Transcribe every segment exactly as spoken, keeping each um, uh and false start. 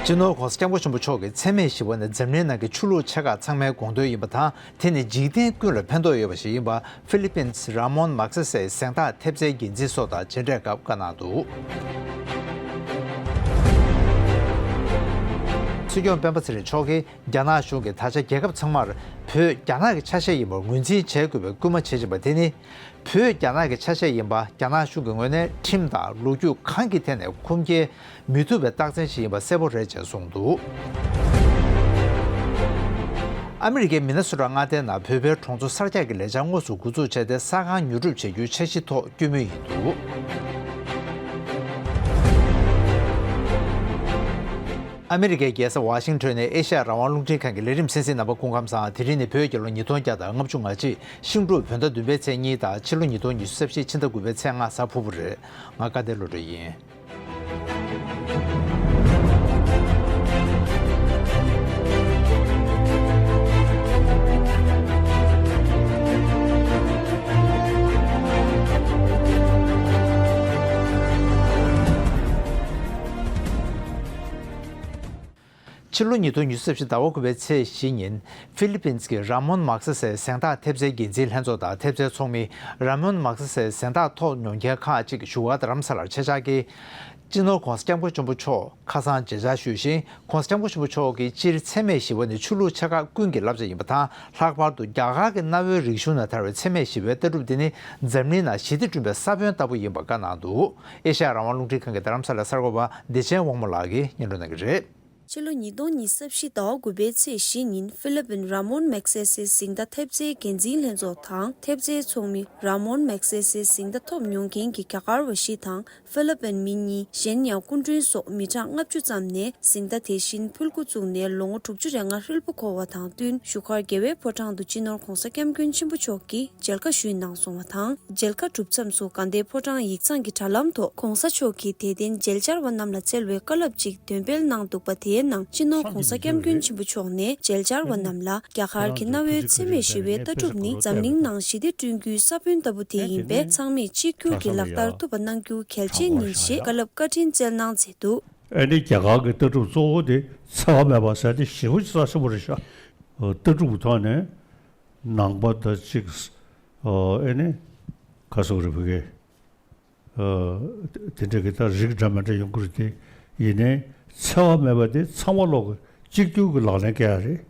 སྤྱི་ནོར་༧གོང་ས་༧སྐྱབས་མགོན་ཆེན་པོ་མཆོག་གི་མཚན་སྨད་བཞི་པ་ནི་འཛམ་གླིང་ནང་གི་ཆོས་ལུགས་ཆེ་ཁག་ཚང་མའི་དགོངས་དོན་ཡིན་པ་དང་། དེ་ནི་འཇིག་རྟེན་ཀུན་ལ་ཕན་ཐོགས་ཡོད་པ་ཞིག་ཡིན་པ་ཧྥི་ལི་པིན་སི་ར་མོན་མག་སེ་སེའི་གཟེངས་རྟགས་ཐེབས་རྩའི་འགན་འཛིན་སོགས་དང་མཇལ་འཕྲད་སྐབས་བཀའ་གནང་འདུག་སྲིད་སྐྱོང་སྤེན་པ་ཚེ་རིང་མཆོག་གིས་རྒྱ་ནག་གཞུང་གིས་ད་ཆ་རྒྱལ་ཁབ་ཚང་མར་བོད་རྒྱ་ནག་གི་ཆ་ཤས་ཡིན་པར་ངོས་འཛིན་བྱེད་དགོས་པའི་སྐུལ་མ་བྱེད་བཞིན་པ་དེ་ནི། བོད་རྒྱ་ནག་གི་ཆ་ཤས་ཡིན་པ་རྒྱ་ནག་གཞུང་གི་ངོས་ནས་ཁྲིམས་དང་ལོ་རྒྱུས་གང་གི་ཐད་ནས་ཁུངས་སྐྱེལ་མི་ཐུབ་པའི་རྟགས་མཚན་ཞིག་ཡིན་པ་གསལ་པོ་རེད་ཅེས་གསུངས་འདུག་ཨ་མི་རི་ཀའི་མི་ན་སོ་ཊ་མངའ་སྡེའི་ནང་བོད་པའི་གྲོང་ཚོ་གསར་རྒྱག་གི་ལས་འཆར་དངོས་སུ་འགོ་འཛུགས་བྱས་ཏེ། ས་ཁང་ཉོ་སྒྲུབ་བྱེད་རྒྱུའི་འཆར་གཞི་ཐོག་སྐྱོད་མུས་ཡིན་འདུག་ཨ་མི་རི་ཀའི་རྒྱལ་ས་ཝ་ཤིང་ཊོན་ནས་ཨེ་ཤ་ཡ་རང་དབང་རླུང་འཕྲིན་ཁང་གི་ལས་རིམ་གསན་གཟིགས་རྣམ་པ་སྐུ་ཁམས་བཟང་། དེ་རིང་ནི་བོད་རྒྱལ་ལོ་ཉིས་སྟོང་བརྒྱ་དང་ལྔ་བཅུ་ང་གཅིག་ཤིང་འབྲུག་བོད་ཟླ་བདུན་པའི་ཚེས་གཉིས་དང་ཕྱི་ལོ་ཉིས་སྟོང་ཉི་ཤུ་རྩ་བཞི་ཕྱི་ཟླ་དགུ་པའི་ཚེས་ལྔ་གཟའ་ཕུར་བུ་རེད། ང་སྐལ་ལྡན་བློ་གྲོས་ཡིན། ཕྱི་ལོ་ཉིས་སྟོང་ཉི་ཤུ་རྩ་བཞི་ཟླ་བ་དགུ་པའི་ཚེས་བཞི་ཉིན། ཧྥི་ལི་པིན་གྱི་ར་མོན་མག་སེ་སེའི་གཟེངས་རྟགས་ཐེབས་རྩའི་འགན་འཛིན་ལྷན་ཚོགས་དང་ཐེབས་རྩའི་ཚོགས་མི། ར་མོན་མག་སེ་སེའི་གཟེངས་རྟགས་ཐོབ་མྱོང་མཁན་ཁག་ཅིག་བཞུགས་སྒར་རྡ་རམ་ས་ལར་ཆེད་བཅར་གྱིས། སྤྱི་ནོར་༧གོང་ས་༧སྐྱབས་མགོན་ཆེན་པོ་མཆོག་ཁ་སང་མཇལ་བཅར་ཞུས་ཤིང་། ༧གོང་ས་༧སྐྱབས་མགོན་ཆེན་པོ་མཆོག་གིས། སྤྱིར་མཚན་སྨད་བཞི་པ་ནི་ཆོས་ལུགས་ཆེ་ཁག་ཀུན་གྱི་བསླབ་བྱ་ཡིན་པ་དང་། ལྷག་པར་དུ་རྒྱ་གར་གྱི་གནའ་བོའི་རིག་གཞུང་ནས་དར་བའི་མཚན་སྨད་བཞི་པའི་ལྟ་གྲུབ་འདི་ནི། འཛམ་གླིང་ནང་ཞི་བདེ་བསྐྲུན་པའི་ས་བོན་ལྟ་བུ་ཡིན་པར་བཀའ་གནང་འདུག་ཨེ་ཤ་ཡ་རང་དབང་རླུང་འཕྲིན་ཁང་གི་རྡ་རམ་ས་ལའི་གསར་འགོད་པ་བདེ་ཆེན་དབང་མོ་ལགས་ཀྱིས་སྙན་སྒྲོན་གནང་གི་རེད། ཕྱི་ལོ་ཉིས་སྟོང་ཉི་ཤུ་རྩ་བཞི་ཟླ་བ་དགུ་པའི་ཚེས་བཞི་ཉིན་ཧྥི་ལི་པིན་ར་མོན་མེག་སེ་སེའི་གཟེངས་རྟགས་ཐེབས་རྩའི་འགན་འཛིན་ལྷན་ཚོགས་དང་། ཐེབས་རྩའི་ཚོགས་མི། ར་མོན་མེག་སེ་སེའི་གཟེངས་རྟགས་ཐོབ་མྱོང་མཁན་གྱི་རྒྱ་གར་བ་བཞི་དང་། ཧྥི་ལི་པིན་མི་གཉིས། གཞན་ཡང་སྐུ་མགྲོན་སོགས་མི་གྲངས་ལྔ་བཅུ་ཙམ་ནས་གཟེངས་རྟགས་དེ་བཞིན་ཕུལ་འགོ་བཙུགས་ནས་ལོ་ངོ་དྲུག་ཅུ་རེ་ལྔ་ཧྲིལ་པོ་འཁོར་བ་དང་བསྟུན། བཞུགས་སྒར་རྒྱལ་བའི་ཕོ་བྲང་དུ་སྤྱི་ནོར་༧གོང་ས་༧སྐྱབས་མགོན་ཆེན་པོ་མཆོག་གིས་མཇལ་ཁ་ཞུས་གནང་སོང་བ་དང་། མཇལ་ཁ་གྲུབ་མཚམས་སུ་དགའ་ལྡན་ཕོ་བྲང་ཡིག་ཚང་གི་དྲ་ལམ་ཐོག་༧གོང་ས་མཆོག་གིས་དད་ལྡན་མཇལ་བཅར་བ་རྣམས་ལ་སྩལ་བའི་བཀའ་སློབ་ཅིག་འདོན་སྤེལ་གནང་འདུག་པ། དེའི་ནང་སྤྱི་ནོར་༧གོང་ས་༧སྐྱབས་མགོན་ཆེན་པོ་མཆོག་ནས་མཇལ་བཅར་བ་རྣམས་ལ་རྒྱ་གར་གྱི་གནའ་བོའི་མཚན་སྨད་བཞི་པའི་ལྟ་གྲུབ་ནི་འཛམ་གླིང་ནང་ཞི་བདེ་བསྐྲུན་རྒྱུའི་ས་བོན་ལྟ་བུ་དེ་ཡིན་པས། ཚང་མས་གཅིག་གྱུར་གྱིས་ལག་བསྟར་ཐུབ་པ་གནང་རྒྱུ་གལ་ཆེན་ཡིན་ཞེས་བཀའ་སློབ་བཀའ་དྲིན་སྩལ་གནང་མཛད་འདུག་ཨ་ནི་རྒྱ་གར་གྱི་ལྟ་གྲུབ་གཙོ་བོ་དེ་འཚེ་བ་མེད་པ་ཟེར་དེ་ཞེ་པོ་ཅིག་རྩ་ཆེན་པོ་རེད་ཤག་ལྟ་གྲུབ་ཀྱི་ཐོག་ནས་ནང་པ་དང་གཅིག་ཨ་ནི་ག་ཟེར་དགོས་རེད། བོད་སྐད་ཨ་དེ་འདྲ་གི་ད་རིགས་འདྲ་མི་འདྲ་ཡོང་གི་རེད་དེ། ཡིན་ནའི་འཚེ་བ་མེད་པ་དེ་ཚང་མ་ལོག་གི་གཅིག་གྱུར་གྱི་ལག་ལེན་བཀལ་ཡ་རེད།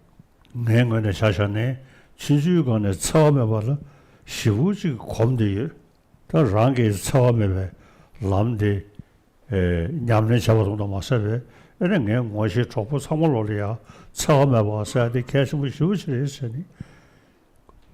ངའི་ངོས་ནས་ཆ་བཞག་ནས་ཆུང་ཆུང་སྒང་ནས་འཚེ་བ་མེད་པ་ལ་ཞེ་པོ་ཅིག་གོམས་བསྡད་ཡོད། ད་རང་གིས་འཚེ་བ་མེད་པའི་ལམ་དེ་ཨེ་ཉམས་ལེན་བྱས་པ་ཙམ་དུ་མ་ཟད་པའི། ཨེ་ནས་ངའི་ངོ་ཤེས་གྲོགས་པོ་ཚང་མ་ལོག་ལ་ཡ་འཚེ་བ་མེད་པ་ཟེར་ཡ་དེ་གལ་ཆེན་པོ་ཞེ་པོ་ཅིག་རེད་ཟེར་ནས་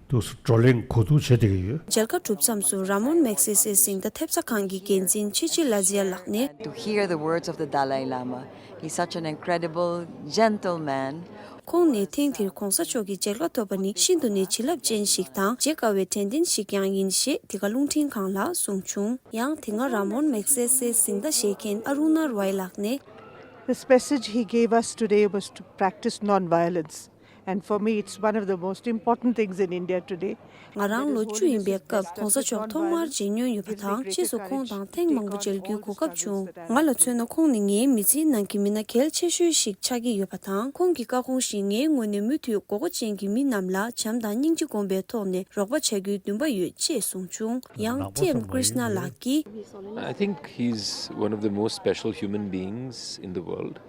འདུག་སེ་བགྲོ་གླེང་གོ་བསྡུར་བྱེད་བསྡད་ཀྱི་ཡོད། མཇལ་ཁ་གྲུབ་མཚམས་སུ་ར་མོན་མེག་སེ་སེ་གཟེངས་རྟགས་ཐེབས་རྩ་ཁང་གི་འགན་འཛིན་ཆི་ཆི་ལ་ཛི་ཡ་ལགས་ནས། To hear the words of the Dalai Lama, he's such an incredible gentleman. ཁོང་ནས་ཐེངས་འདིར་གོང་ས་མཆོག་གི་མཇལ་ཁ་ཐོབ་པ་ནི་ཤིན་ཏུ་ནས་བྱིན་རླབས་ཅན་ཞིག་དང་བརྗེད་དཀའ་བའི་དྲན་རྟེན་ཞིག་ཀྱང་ཡིན་ཞེས་འདི་ག་རླུང་འཕྲིན་ཁང་ལ་གསུངས་བྱུང་། ཡང་དེ་སྔ་ར་མོན་མེག་སེ་སེ་གཟེངས་རྟགས་བཞེས་མཁན་ཨ་རུ་ན་རོའི་ལགས་ནས། This message he gave us today was to practice non-violence. And for me, it's one of the most important things in India today. ང་རང་ལོ་བཅུ་ཡིན་པའི་སྐབས་གོང་ས་མཆོག་ཐོག་མར་མཇལ་མྱོང་ཡོད་པ་དང་། རྗེས་སུ་ཁོང་དང་ཐེངས་མང་པོ་མཇལ་རྒྱུའི་གོ་སྐབས་བྱུང་། ང་ལ་མཚོན་ན་ཁོང་ནི་ངའི་མི་ཚེའི་ནང་གི་མི་སྣ་གལ་ཆེ་ཤོས་ཤིག་ཆགས་ཀྱི་ཡོད་པ་དང་། ཁོང་གི་བཀའ་དགོངས་བཞིན་ངའི་ངོས་ནས་མུ་མཐུད་མགོ་སྐོར་ཅན་གྱི་མི་རྣམས་ལ་བྱམས་དང་སྙིང་རྗེ་སྒོམ་པའི་ཐོག་ནས་རོགས་པ་བྱ་རྒྱུའི་འདུན་པ་ཡོད་ཅེས་གསུངས་བྱུང་། ཡང་ཏི་ཨེམ་ཀྲིཤ་ན་ལགས་ཀྱིས། I think he's one of the most special human beings in the world.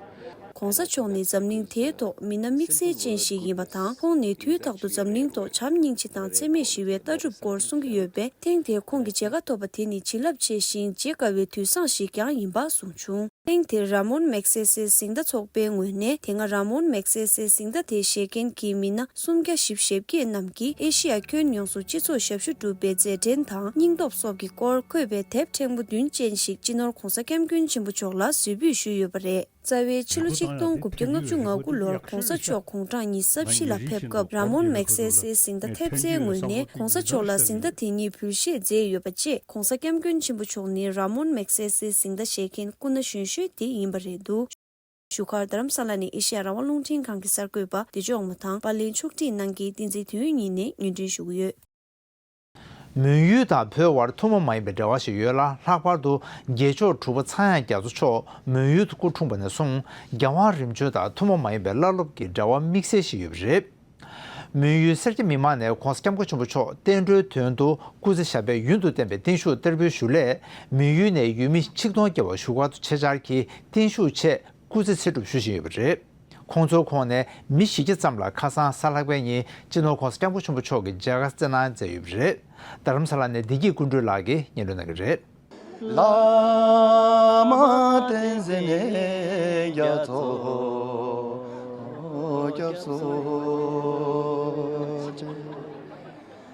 གོང་ས་མཆོག་ནི་འཛམ་གླིང་དེའི་ཐོག་མི་སྣ་དམིགས་བསལ་ཅན་ཞིག་ཡིན་པ་དང་། ཁོང་ནི་དུས་རྟག་ཏུ་འཛམ་གླིང་ཐོག་བྱམས་སྙིང་རྗེ་དང་འཚེ་མེད་ཞི་བའི་ལྟ་གྲུབ་སྐོར་གསུང་གི་ཡོད་པས། ཐེངས་འདིར་ཁོང་གི་མཇལ་ཁ་ཐོབ་པ་དེ་ནི་བྱིན་རླབས་ཆེ་ཞིང་བརྗེད་དཀའ་བའི་དུས་བཟང་ཞིག་ཀྱང་ཡིན་པ་གསུངས་བྱུང་། ཐེངས་འདིར་ར་མོན་མེག་སེ་སེ་གཟེངས་རྟགས་ཚོགས་པའི་ངོས་ནས། དེ་སྔ་ར་མོན་མེག་སེ་སེ་གཟེངས་རྟགས་དེ་བཞེས་མཁན་གྱི་མི་སྣ་སུམ་བརྒྱ་བཞི་བཅུ་ཞེ་བརྒྱད་རྣམས་ཀྱིས་ཨེ་ཤེ་ཡ་ཁྱོན་ཡོངས་སུ་སྤྱི་ཚོགས་ཞབས་ཞུ་སྒྲུབ་པའི་མཛད་འཕྲིན་དང་སྙིང་སྟོབས་སོགས་ཀྱི་སྐོར་འཁོད་པའི་དེབ་ཕྲེང་བ་བདུན་ཅན་ཞིག་སྤྱི་ནོར་གོང་ས་སྐྱབས་མགོན་ཆེན་པོ་མཆོག་ལ་གཟིགས་འབུལ་ཞུས་ཡོད་པ་རེད། རྩ་བའི་ཕྱི་ལོ་ཆིག་སྟོང་དགུ་བརྒྱ་ལྔ་བཅུ་ང་དགུ་ལོར་གོང་ས་མཆོག་དགུང་གྲངས་ཉི་ཤུ་རྩ་བཞི་ལ་ཕེབས་སྐབས། ར་མོན་མེག་སེ་སེ་གཟེངས་རྟགས་ཐེབས་རྩའི་ངོས་ནས་གོང་ས་མཆོག་ལ་གཟེངས་རྟགས་དེ་ཉིད་འབུལ་བཞེས་མཛད་ཡོད་པ་བཅས། གོང་ས་སྐྱབས་མགོན་ཆེན་པོ་མཆོག་ནི་ར་མོན་མེག་སེ་སེ་གཟེངས་རྟགས་བཞེས་མཁན་སྐུ་ན་གཞོན་ཤོས་དེ་ཡིན་པ་རེད་འདུག་བཞུགས་སྒར་རྡ་རམ་ས་ལ་ནས་ཨེ་ཤེ་ཡ་རང་དབང་རླུང་འཕྲིན་ཁང་གི་གསར་འགོད་པ་བདེ་མཆོག་དབང་མོ་དང་པར་ལེན་ཕྱོགས་སྒྲིག་གནང་མཁན་བསྟན་འཛིན་དོན་གཉིས་ནས་ངོས་འཛིན་ཞུ་གི་ཡོད། མོན་ཡུལ་དང་བོད་དབར་ཐུན་མོང་མ་ཡིན་པའི་འབྲེལ་བ་ཞིག་ཡོད་ལ། ལྷག་པར་དུ་རྒྱལ་མཆོག་གྲུབ་པ་ཚངས་དབྱངས་རྒྱ་མཚོ་མཆོག་མོན་ཡུལ་དུ་སྐུ་འཁྲུངས་པ་ནས་བཟུང་རྒྱལ་དབང་རིམ་བྱོན་དང་ཐུན་མོང་མ་ཡིན་པའི་བླ་སློབ་ཀྱི་འབྲེལ་བ་དམིགས་བསལ་ཞིག་ཡོད་པ་རེད། མོན་ཡུལ་སེར་སྐྱ་མི་མང་ནས་༧གོང་ས་༧སྐྱབས་མགོན་ཆེན་པོ་མཆོག་བསྟན་འགྲོའི་དོན་དུ་སྐུ་ཚེ་ཞབས་པད་ཡུན་དུ་བརྟན་པའི་བརྟན་བཞུགས་བསྟར་འབུལ་ཞུ་སླད། མོན་ཡུལ་ནས་ཡུལ་མི་ཆིག་སྟོང་བརྒལ་བ་བཞུགས་སྒར་དུ་ཆེད་བཅར་གྱིས་བརྟན་བཞུགས་ཆེད་སྐུ་ཚེ་ཚེ་སྒྲུབ་ཞུ་བཞིན་ཡོད་པ་རེད། ཁོང་ཚོའི་ཁོངས་ནས་མི་བཞི་བརྒྱ་ཙམ་ལ་ཁ་སང་གཟའ་ལྷག་པའི་ཉིན་སྤྱི་ནོར་༧གོང་ས་༧སྐྱབས་མགོན་ཆེན་པོ་མཆོག་གི་མཇལ་ཁ་བསྩལ་གནང་མཛད་ཡོད་པ་རེད། རྡ་རམ་ས་ལ་ནས་བདེ་སྐྱིད་ཀུན་གྲོལ་ལགས་ཀྱིས་སྙན་སྒྲོན་གནང་གི་རེད། བླ་མ་བསྟན་འཛིན་རྒྱ་མཚོ་སྐྱབས་སུ་མཆི།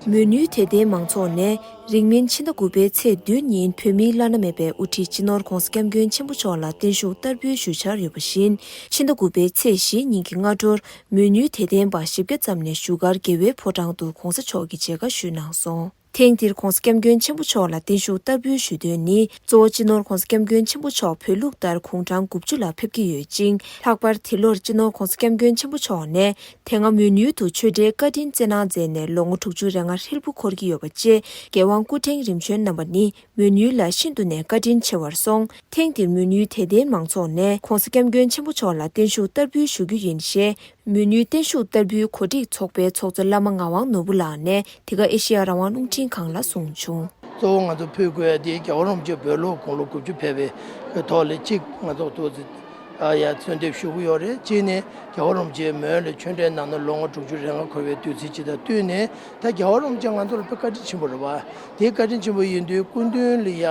མོན་ཡུལ་དད་ལྡན་མང་ཚོགས་ནས་རིང་མིན་ཕྱི་ཟླ་དགུ་པའི་ཚེས་བདུན་ཉིན་བོད་མིའི་བླ་ན་མེད་པའི་དབུ་ཁྲིད་སྤྱི་ནོར་༧གོང་ས་༧སྐྱབས་མགོན་ཆེན་པོ་མཆོག་ལ་བརྟན་བཞུགས་བསྟར་འབུལ་ཞུ་འཆར་ཡོད་པ་བཞིན། ཕྱི་ཟླ་དགུ་པའི་ཚེས་བཞི་ཉིན་གྱི་སྔ་དྲོར་མོན་ཡུལ་དད་ལྡན་པ་བཞི་བརྒྱ་ཙམ་ནས་བཞུགས་སྒར་རྒྱལ་བའི་ཕོ་བྲང་དུ་༧གོང་ས་མཆོག་གི་མཇལ་ཁ་ཞུས་གནང་སོང་། ཐེངས་འདིར་༧གོང་ས་༧སྐྱབས་མགོན་ཆེན་པོ་མཆོག་ལ་བརྟན་བཞུགས་བསྟར་འབུལ་ཞུ་དོན་ནི། གཙོ་བོ་སྤྱི་ནོར་༧གོང་ས་༧སྐྱབས་མགོན་ཆེན་པོ་མཆོག་བོད་ལུགས་ལྟར་དགུང་གྲངས་དགུ་བཅུ་ལ་ཕེབས་ཀྱི་ཡོད་ཅིང་། ལྷག་པར་འདི་ལོར་སྤྱི་ནོར་༧གོང་ས་༧སྐྱབས་མགོན་ཆེན་པོ་མཆོག་ནས་དེ་སྔ་མོན་ཡུལ་དུ་ཆོས་འབྲེལ་བཀའ་དྲིན་སྩལ་གནང་མཛད་ནས་ལོ་ངོ་དྲུག་ཅུ་རེ་ལྔ་ཧྲིལ་པོ་འཁོར་གྱི་ཡོད་པ་བཅས། རྒྱལ་དབང་སྐུ་ཕྲེང་རིམ་བྱོན་རྣམ་པ་ནི་མོན་ཡུལ་ལ་ཤིན་ཏུ་ནས་བཀའ་དྲིན་ཆེ་བར་སོང་། ཐེངས་འདིར་མོན་ཡུལ་དད་ལྡན་མང་ཚོགས་ནས་༧གོང་ས་༧སྐྱབས་མགོན་ཆེན་པོ་མཆོག་ལ་བརྟན་བཞུགས་བསྟར་འབུལ་ཞུ་རྒྱུ་ཡིན་ཞེས། མོན་ཡུལ་བརྟན་བཞུགས་བསྟར་འབུལ་གོ་སྒྲིག་ཚོགས་པའི་ཚོགས་གཙོ་བླ་མ་ངག་དབང་ནོར་བུ་ལགས་ནས་དེ་ག་ཨེ་ཤེ་ཡ་རང་དབང་རླུང་འཕྲིན་ཁང་ལ་གསུངས་བྱུང་། གཙོ་བོ་ང་ཚོ་ཕུལ་དགོས་ཡ་དེ་རྒྱལ་བ་རིན་པོ་ཆེ་བོད་ལུགས་དགུང་ལོ་དགུ་བཅུ་ཕེབས་པའི་ཐོག་ལ་གཅིག་ང་ཚོ་ཏོག་ཙམ་ཡ་གསོལ་འདེབས་ཞུ་གི་ཡོད་རེད། གཅིག་ནས་རྒྱལ་བ་རིན་པོ་ཆེ་མོན་ལ་ཆོས་འབྲེལ་གནང་ནས་ལོ་ངོ་དྲུག་ཅུ་རེ་ལྔ་འཁོར་བའི་དུས་ཚིགས་ཅིག་དང་བསྟུན་ནས། ད་རྒྱལ་བ་རིན་པོ་ཆེ་ང་ཚོ་ལ་དཔེ་བཀའ་དྲིན་ཆེན་པོ་རེད་བ། དེའི་བཀའ་དྲིན་ཆེན་པོ་ཡིན་དུས་སྐུ་མདུན་ལ་ཡ་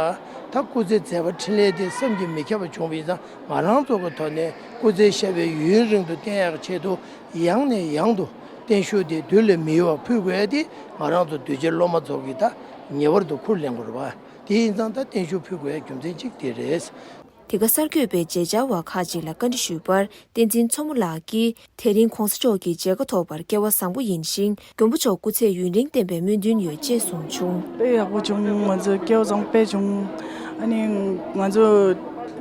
ད་སྐུ་ཚེ་མཛད་པ་འཕྲིན་ལས་དེ་བསམ་གྱིས་མི་ཁྱབ་པ་བྱུང་བ་ཡིན་ཙང་། ང་རང་ཚོ་གི་ཐོག་ནས་སྐུ་ཚེ་ཞབས་པད་ཡུན་རིང་དུ་བརྟན་ཡག་ཆེད་དུ། ཡང་ནས་ཡང་དུ་བརྟན་བཞུགས་དེ་བསྡུ་ལས་མི་ཡོང་བ་ཕུལ་དགོས་ཡ་དེ་ང་རང་ཚོ་གདུལ་བྱའི་སློབ་མ་ཚོ་གི་ད་ངེས་པར་དུ་ཁུར་ལེན་དགོས་རེད་བ། དེ་ཡིན་ཙང་ད་བརྟན་བཞུགས་ཕུལ་དགོས་ཡ་རྒྱུ་མཚན་གཅིག་དེ་རེད། དེ་ག་གསར་འགོད་པས་མཇལ་བཅར་བ་ཁག་ཅིག་ལ་བཀའ་འདྲི་ཞུས་པར། བསྟན་འཛིན་མཚོ་མོ་ལགས་ཀྱིས། དེ་རིང་༧གོང་ས་མཆོག་གི་མཇལ་ཁ་ཐོབ་པར་སྐལ་བ་བཟང་པོ་ཡིན་ཞིང་། མགོན་པོ་མཆོག་སྐུ་ཚེ་ཡུན་རིང་བརྟན་པའི་སྨོན་འདུན་ཡོད་ཅེས་གསུངས་བྱུང་། དཔེ་ཡག་པོ་བྱུང་། ང་ཚོ་སྐལ་བ་བཟང་པོ་དཔེ་བྱུང་། ཨ་ནི་ང་ཚོ་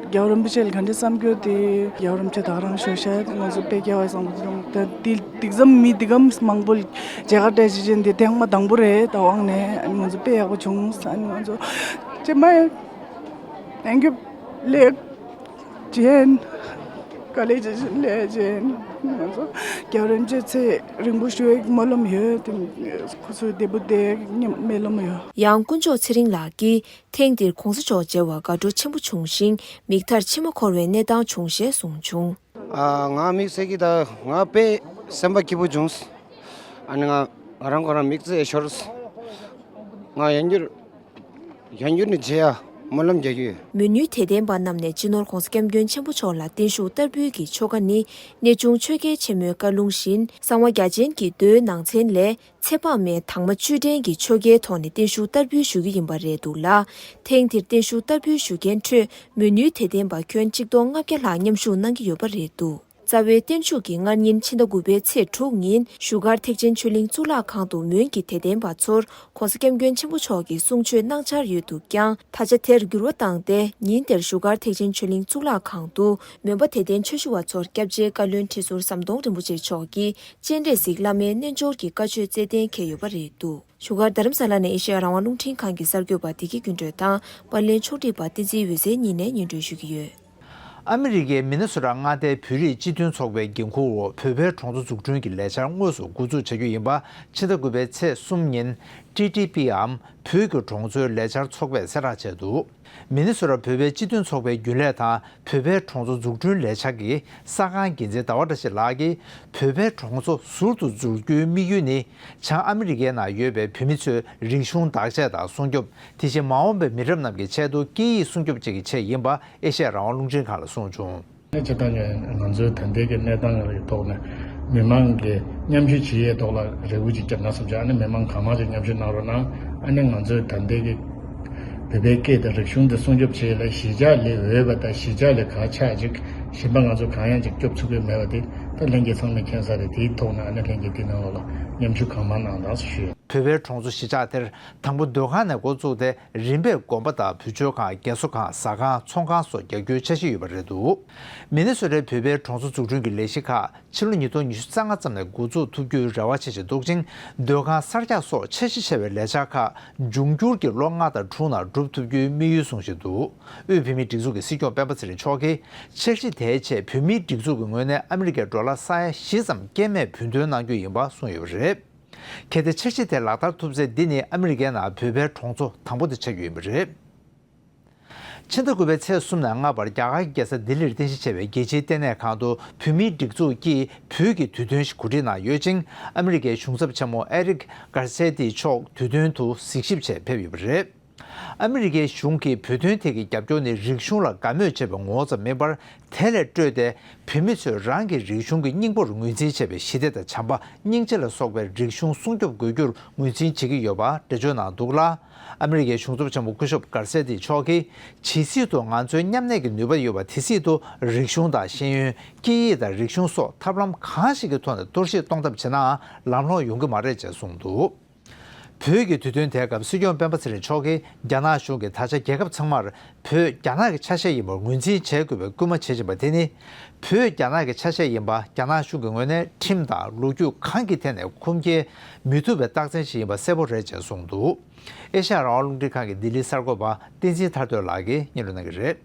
རྒྱལ་བ་རིན་པོ་ཆེ་ལ་ག་འདྲ་བསམ་རྒྱུ་དེ་རྒྱལ་བ་རིན་པོ་ཆེ་ད་ག་རང་ཞུ་ཤག་ང་ཚོ་དཔེ་སྐལ་བ་བཟང་པོ་བྱུང་། ད་དེ་དེ་ཙམ་མི་དེ་གམ་མང་པོ་མཇལ་ཁ་སྤྲད་བྱེད་ཅན་དེ་ཐེངས་མ་དང་པོ་རེད། ད་དབང་ནས་ཨ་ནི་ང་ཚོ་དཔེ་ཡག་པོ་བྱུང་། ཨ་ནི་ང་ཚོ་ཅེ་མ། Thank you. ལེགས་ཅན། དཀའ་ལས་ཅི་ཞིག་ལས་ཅན། ང་ཚོ་རྒྱལ་བ་རིན་པོ་ཆེ་ཚེ་རིང་པོ་བཞུགས་ཡག་སྨོན་ལམ་ཡོད། དེ་སྐུ་ཚེ་བདེ་པོ་བསྡད་སྨོན་ལམ་ཡོད། ཡང་དཀོན་མཆོག་ཚེ་རིང་ལགས་ཀྱིས་ཐེངས་འདིར་༧གོང་ས་མཆོག་མཇལ་བར་དགའ་སྤྲོ་ཆེན་པོ་བྱུང་ཞིང་། མིག་མཐར་མཆི་མ་འཁོར་བའི་གནས་སྟངས་བྱུང་ཞེས་གསུངས་བྱུང་། ཨ། ང་དམིགས་བསལ་གྱི་ད་ང་དཔེ་སེམས་པ་སྐྱིད་པོ་བྱུང་། ཨ་ནི་ང་ང་རང་ཁོ་རང་མིག་རྩེ་ཤོར། ང་ཡང་འགྱུར། ཡང་འགྱུར་ནས་མཇལ་ཡ་སྨོན་ལམ་རྒྱག་གི་ཡོད། མོན་ཡུལ་དད་ལྡན་པ་རྣམས་ནས་སྤྱི་ནོར་༧གོང་ས་༧སྐྱབས་མགོན་ཆེན་པོ་མཆོག་ལ་བརྟན་བཞུགས་བསྟར་འབུལ་གྱི་ཆོ་ག་ནི། གནས་ཆུང་ཆོས་རྒྱལ་ཆེན་མོའི་བཀའ་ལུང་བཞིན། གསང་བ་རྒྱ་ཅན་གྱི་མདོའི་ནང་ཚན་ལས། ཚེ་དཔག་མེད་དྭངས་མ་བཅུད་ལྡན་གྱི་ཆོ་གའི་ཐོག་ནས་བརྟན་བཞུགས་བསྟར་འབུལ་ཞུ་རྒྱུ་ཡིན་པ་རེད་འདུག་ལ། ཐེངས་འདིར་བརྟན་བཞུགས་བསྟར་འབུལ་ཞུ་མཁན་ཁྲོད་མོན་ཡུལ་དད་ལྡན་པ་ཁྱོན་ཆིག་སྟོང་ལྔ་བརྒྱ་ལྷག་མཉམ་ཞུགས་གནང་གི་ཡོད་པ་རེད་འདུག། རྩ་བའི་བརྟན་བཞུགས་ཀྱི་སྔ་ཉིན་ཕྱི་ཟླ་དགུ་པའི་ཚེས་དྲུག་ཉིན་བཞུགས་སྒར་ཐེག་ཆེན་ཆོས་གླིང་གཙུག་ལག་ཁང་དུ་མོན་གྱི་དད་ལྡན་པ་ཚོར་༧གོང་ས་༧སྐྱབས་མགོན་ཆེན་པོ་མཆོག་གིས་གསུང་ཆོས་གནང་འཆར་ཡོད་འདུག་ཀྱང་། ད་ཆ་དེར་འགྱུར་བ་བཏང་སྟེ། ཉིན་དེར་བཞུགས་སྒར་ཐེག་ཆེན་ཆོས་གླིང་གཙུག་ལག་ཁང་དུ་མོན་པ་དད་ལྡན་ཆོས་ཞུ་བ་ཚོར་སྐྱབས་རྗེ་བཀའ་བློན་ཁྲི་ཟུར་ཟམ་གདོང་རིན་པོ་ཆེ་མཆོག་གིས་སྤྱན་རས་གཟིགས་བླ་མའི་རྣལ་འབྱོར་གྱི་བཀའ་ཆོས་སྩལ་གཏན་འཁེལ་ཡོད་པ་རེད་འདུག། བཞུགས་སྒར་རྡ་རམ་ས་ལ་ནས་ཨེ་ཤེ་ཡ་རང་དབང་རླུང་འཕྲིན་ཁང་གི་གསར་འགོད་པ་བདེ་སྐྱིད་ཀུན་སྒྲོན་དང་པར་ལེན་ཕྱོགས་སྒྲིག་པ་བསྟན་འཛིན་འོད་ཟེར་གཉིས་ནས་སྙན་སྒྲོན་ཞུ་གི་ཡོད། ཨ་མི་རི་ཀའི་མི་ནི་སོ་ཊ་མངའ་སྡེའི་བོད་རིགས་སྤྱི་མཐུན་ཚོགས་པའི་འགན་འཁུར་འོག་བོད་པའི་གྲོང་ཚོ་འཛུགས་སྐྲུན་གྱི་ལས་འཆར་དངོས་སུ་འགོ་འཛུགས་བྱ་རྒྱུ་ཡིན་པ་ཕྱི་ཟླ་དགུ་པའི་ཚེས་གསུམ་ཉིན་ཊི་ཊི་པི་འམ་བོད་ཀྱི་གྲོང་ཚོའི་ལས་འཆར་ཚོགས་པས་གསལ་བསྒྲགས་བྱས་འདུག། མི་ནི་སོ་ཊ་བོད་པའི་སྤྱི་མཐུན་ཚོགས་པའི་རྒྱུན་ལས་དང་བོད་པའི་གྲོང་ཚོ་འཛུགས་སྐྲུན་ལས་འཆར་གྱི་གསར་ཁང་འགན་འཛིན་ཟླ་བ་བཀྲ་ཤིས་ལགས་ཀྱིས་བོད་པའི་གྲོང་ཚོ་ཟུར་དུ་འཛུགས་རྒྱུའི་དམིགས་ཡུལ་ནི་བྱང་ཨ་མི་རི་ཀའི་ནང་ཡོད་པའི་བོད་མི་ཚོའི་རིག་གཞུང་བདག་གཅེས་དང་སྲུང་སྐྱོབ། དེ་བཞིན་མ་འོངས་པའི་མི་རབས་རྣམས་ཀྱི་ཆེད་དུ་སྐད་ཡིག་སྲུང་སྐྱོབ་བཅས་ཀྱི་ཆེད་ཡིན་པ་ཨེ་ཤེ་ཡ་རང་དབང་རླུང་འཕྲིན་ཁང་ལ་གསུངས་བྱུང་། ཨ་ནི་སྤྱིར་བཏང་གི་ང་ཚོའི་ད་ལྟའི་གི་གནས་སྟངས་ཀྱི་ཐོག་ནས་མི་མང་གི་མཉམ་ཞུགས་བྱེད་ཡས་ཐོག་ལ་རེ་སྐུལ་ཅིག་བརྒྱབ་ན་བསམ་བྱུང་། ཨ་ནི་མི་མང་གང་མང་ཅིག་མཉམ་ཞུགས་གནང་རོགས་གནང་། ཨ་ནི་ང་ཚོའི་ད་ལྟའི་གི་བོད་པའི་སྐད་དང་རིག་གཞུང་དེ་སྲུང་སྐྱོབ་བྱེད་ཡས་ལ་གཞིས་ཆགས་ལས་འོས་པ་དང་གཞིས་ཆགས་ལས་ཁག་ཆགས་ཅིག་གཞན་པ་ང་ཚོ་གང་ཡང་ཅིག་སྐྱོབ་ཚུགས་ཀྱི་མེད་པ་དེ་ད་ལྷན་རྒྱས་ཚང་མས་མཁྱེན་གསལ་རེད། དེའི་ཐོག་ནས་ཨ་ནི་ལྷན་རྒྱས་དེ་ནང་ལོགས་ལ་མཉམ་ཞུགས་གང་མང་གནང་དང་ཞུ། བོད་པའི་གྲོང་ཚོ་གཞིས་ཆགས་དེར་དང་པོ་མདོ་ཁང་ནས་འགོ་བཙུགས་ཏེ། རིམ་པས་དགོན་པ་དང་བུ་བཅོལ་ཁང་། རྒན་གསོ་ཁང་། ཟ་ཁང་། ཚོང་ཁང་སོགས་རྒྱག་རྒྱུའི་འཆར་གཞི་ཡོད་པ་རེད་འདུག་མི་ནི་སོ་ཊའི་བོད་པའི་གྲོང་ཚོ་འཛུགས་སྐྲུན་གྱི་ལས་གཞི་ཁག་ཕྱི་ལོ་ཉིས་སྟོང་ཉི་ཤུ་རྩ་ལྔ་ཙམ་ནས་འགོ་འཛུགས་ཐུབ་རྒྱུའི་རེ་བ་བྱེད་བཞིན་འདུག་ཅིང་། མདོ་ཁང་གསར་རྒྱག་སོགས་འཆར་གཞི་བྱས་པའི་ལས་འཆར་ཁག་འབྱུང་འགྱུར་གྱི་ལོ་ལྔ་དང་དྲུག་ནང་འགྲུབ་ཐུབ་རྒྱུའི་དམིགས་ཡུལ་བཟུང་བཞིན་འདུག་དབུས་བོད་མིའི་སྒྲིག་འཛུགས་ཀྱི་སྲིད་སྐྱོང་སྤེན་པ་ཚེ་རིང་མཆོག་གིས། འཆར་གཞི་དེའི་ཆེད་བོད་མིའི་སྒྲིག་འཛུགས་ཀྱི་ངོས་ནས་ཨ་མི་རི་ཀའི་ཌོ་ལར་ས་ཡ་བཞི་ཙམ་སྐྱེད་མེད་བུན་ཐོན་གནང་རྒྱུ་ཡིན་པ་གསུངས་ཡོད་པ་རེད། གལ་ཏེ་འཆར་གཞི་དེ་ལག་བསྟར་ཐུབ་ཚེ། འདི་ནི་ཨ་མི་རི་ཀའི་ནང་བོད་པའི་གྲོང་ཚོ་དང་པོ་དེ་ཆགས་རྒྱུ་ཡིན་པ་རེད། ཕྱི་ཟླ་དགུ་པའི་ཚེས་གསུམ་ནས་ལྔ་བར་རྒྱ་གར་གྱི་རྒྱལ་ས་ལྡི་ལིར་རྟེན་གཞི་བྱས་པའི་རྒྱལ་སྤྱིའི་ལྟེ་གནས་ཁང་དུ་བོད་མིའི་སྒྲིག་འཛུགས་ཀྱིས་བོད་ཀྱི་དུས་སྟོན་ཞིག་གོ་སྒྲིག་གནང་ཡོད་ཅིང་། ཨ་མི་རི་ཀའི་གཞུང་ཚབ་ཆེན་མོ་ཨེ་རིག་གྷར་སེ་ཏི་མཆོག་དུས་སྟོན་དུ་གཟིགས་ཞིབ་ཆེད་ཕེབས་ཡོད་པ་རེད། ཨ་མི་རི་ཀའི་གཞུང་གིས་བོད་དོན་ཐད་ཀྱི་རྒྱབ་སྐྱོར་ནི་རིག་གཞུང་ལ་དགའ་མོས་བྱེད་པའི་ངོ་བོ་ཙམ་མིན་པར། དེ་ལས་སྤྲོས་ཏེ། བོད་མི་ཚོས་རང་གི་རིག་གཞུང་གི་སྙིང་པོར་ངོས་འཛིན་བྱེད་པའི་ཞི་བདེ་དང་བྱམས་པ། སྙིང་རྗེ་ལ་སོགས་པའི་རིག་གཞུང་སྲུང་སྐྱོབ་དགོས་རྒྱུར་ངོས་འཛིན་བྱེད་ཀྱི་ཡོད་པ་འགྲེལ་བརྗོད་གནང་འདུག་ལ། ཨ་མི་རི་ཀའི་གཞུང་ཚབ་ཆེན་མོ་སྐུ་ཞབས་གྷར་སེ་ཏི་མཆོག་གིས། ཇི་སྲིད་དུ་ང་ཚོའི་མཉམ་གནས་ཀྱི་ནུས་པ་ཡོད་པ་དེ་སྲིད་དུ། རིག་གཞུང་དང་ཤེས་ཡོན། སྐད་ཡིག་དང་རིག་གཞུང་སོགས་ཐབས་ལམ་གང་ཞིག་གི་ཐོག་ནས་གཏོར་བཤིག་གཏོང་ཐབས་བྱེད་ནའང་ལམ་ལྷོང་ཡོང་གི་མ་རེད་ཅེས་གསུངས་འདུག་བོད་ཀྱི་དུས་སྟོན་དེའི་སྐབས་སྲིད་སྐྱོང་སྤེན་པ་ཚེ་རིང་མཆོག་གིས། རྒྱ་ནག་གཞུང་གིས་ད་ཆ་རྒྱལ་ཁབ་ཚང་མར་བོད་རྒྱ་ནག་གི་ཆ་ཤས་ཡིན་པར་ངོས་འཛིན་བྱེད་དགོས་པའི་སྐུལ་མ་བྱེད་བཞིན་པ་དེ་ནི། བོད་རྒྱ་ནག་གི་ཆ་ཤས་ཡིན་པ་རྒྱ་ནག་གཞུང་གི་ངོས་ནས་ཁྲིམས་དང་ལོ་རྒྱུས་གང་གི་ཐད་ནས་ཁུངས་སྐྱེལ་མི་ཐུབ་པའི་རྟགས་མཚན་ཞིག་ཡིན་པ་གསལ་པོ་རེད་ཅེས་གསུངས་འདུག་ཨེ་ཤ་ཡ་རང་དབང་རླུང་འཕྲིན་ཁང་གི་ལྡི་ལིའི་གསར་འགོད་པ་བསྟན་འཛིན་ཐར་སྟོན་ལགས་ཀྱིས་སྙན་སྒྲོན་གནང་གི་རེད།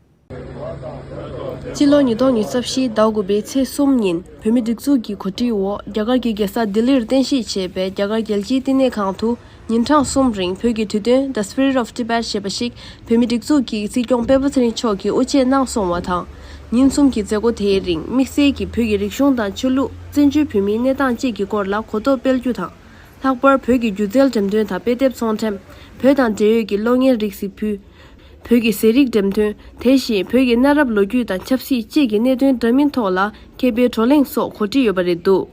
སྤྱི་ལོ་ཉིས་སྟོང་ཉི་ཤུ་རྩ་བཞི་ཟླ་དགུ་པའི་ཚེས་གསུམ་ཉིན་བོད་མིའི་སྒྲིག་འཛུགས་ཀྱི་གོ་སྒྲིག་འོག་རྒྱ་གར་གྱི་རྒྱལ་ས་ལྡི་ལིར་རྟེན་གཞི་བྱས་པའི་རྒྱ་གར་རྒྱལ་སྤྱིའི་བསྟི་གནས་ཁང་དུ་ཉིན་གྲངས་གསུམ་རིང་བོད་ཀྱི་དུས་སྟོན་The Spirit of Tibet ཞེས་པ་ཞིག་བོད་མིའི་སྒྲིག་འཛུགས་ཀྱི་སྲིད་སྐྱོང་སྤེན་པ་ཚེ་རིང་མཆོག་གིས་དབུ་འབྱེད་གནང་སོང་བ་དང་། ཉིན་གསུམ་གྱི་མཛད་སྒོ་དེའི་རིང་དམིགས་བསལ་གྱིས་བོད་ཀྱི་རིག་གཞུང་དང་ཆོས་ལུགས། བཙན་བྱོལ་བོད་མིའི་གནས་སྟངས་བཅས་ཀྱི་སྐོར་ལ་གོ་རྟོགས་སྤེལ་རྒྱུ་དང་། ལྷག་པར་བོད་ཀྱི་སྒྱུ་རྩལ་འགྲེམས་སྟོན་དང་དཔེ་དེབ་ཚོང་འགྲེམས། བོད་དང་འབྲེལ་ཡོད་ཀྱི་གློག་བརྙན་རིགས་གཟིགས་ཕུལ། བོད་ཀྱི་ཟས་རིགས་འགྲེམས་སྟོན། དེ་བཞིན་བོད་ཀྱི་གནའ་རབས་ལོ་རྒྱུས་དང་ཆབ་སྲིད་བཅས་ཀྱི་གནད་དོན་འདྲ་མིན་ཐོག་ལ་མཁས་པའི་བགྲོ་གླེང་སོགས་གོ་སྒྲིག་ཡོད་པ་རེད་འདུག་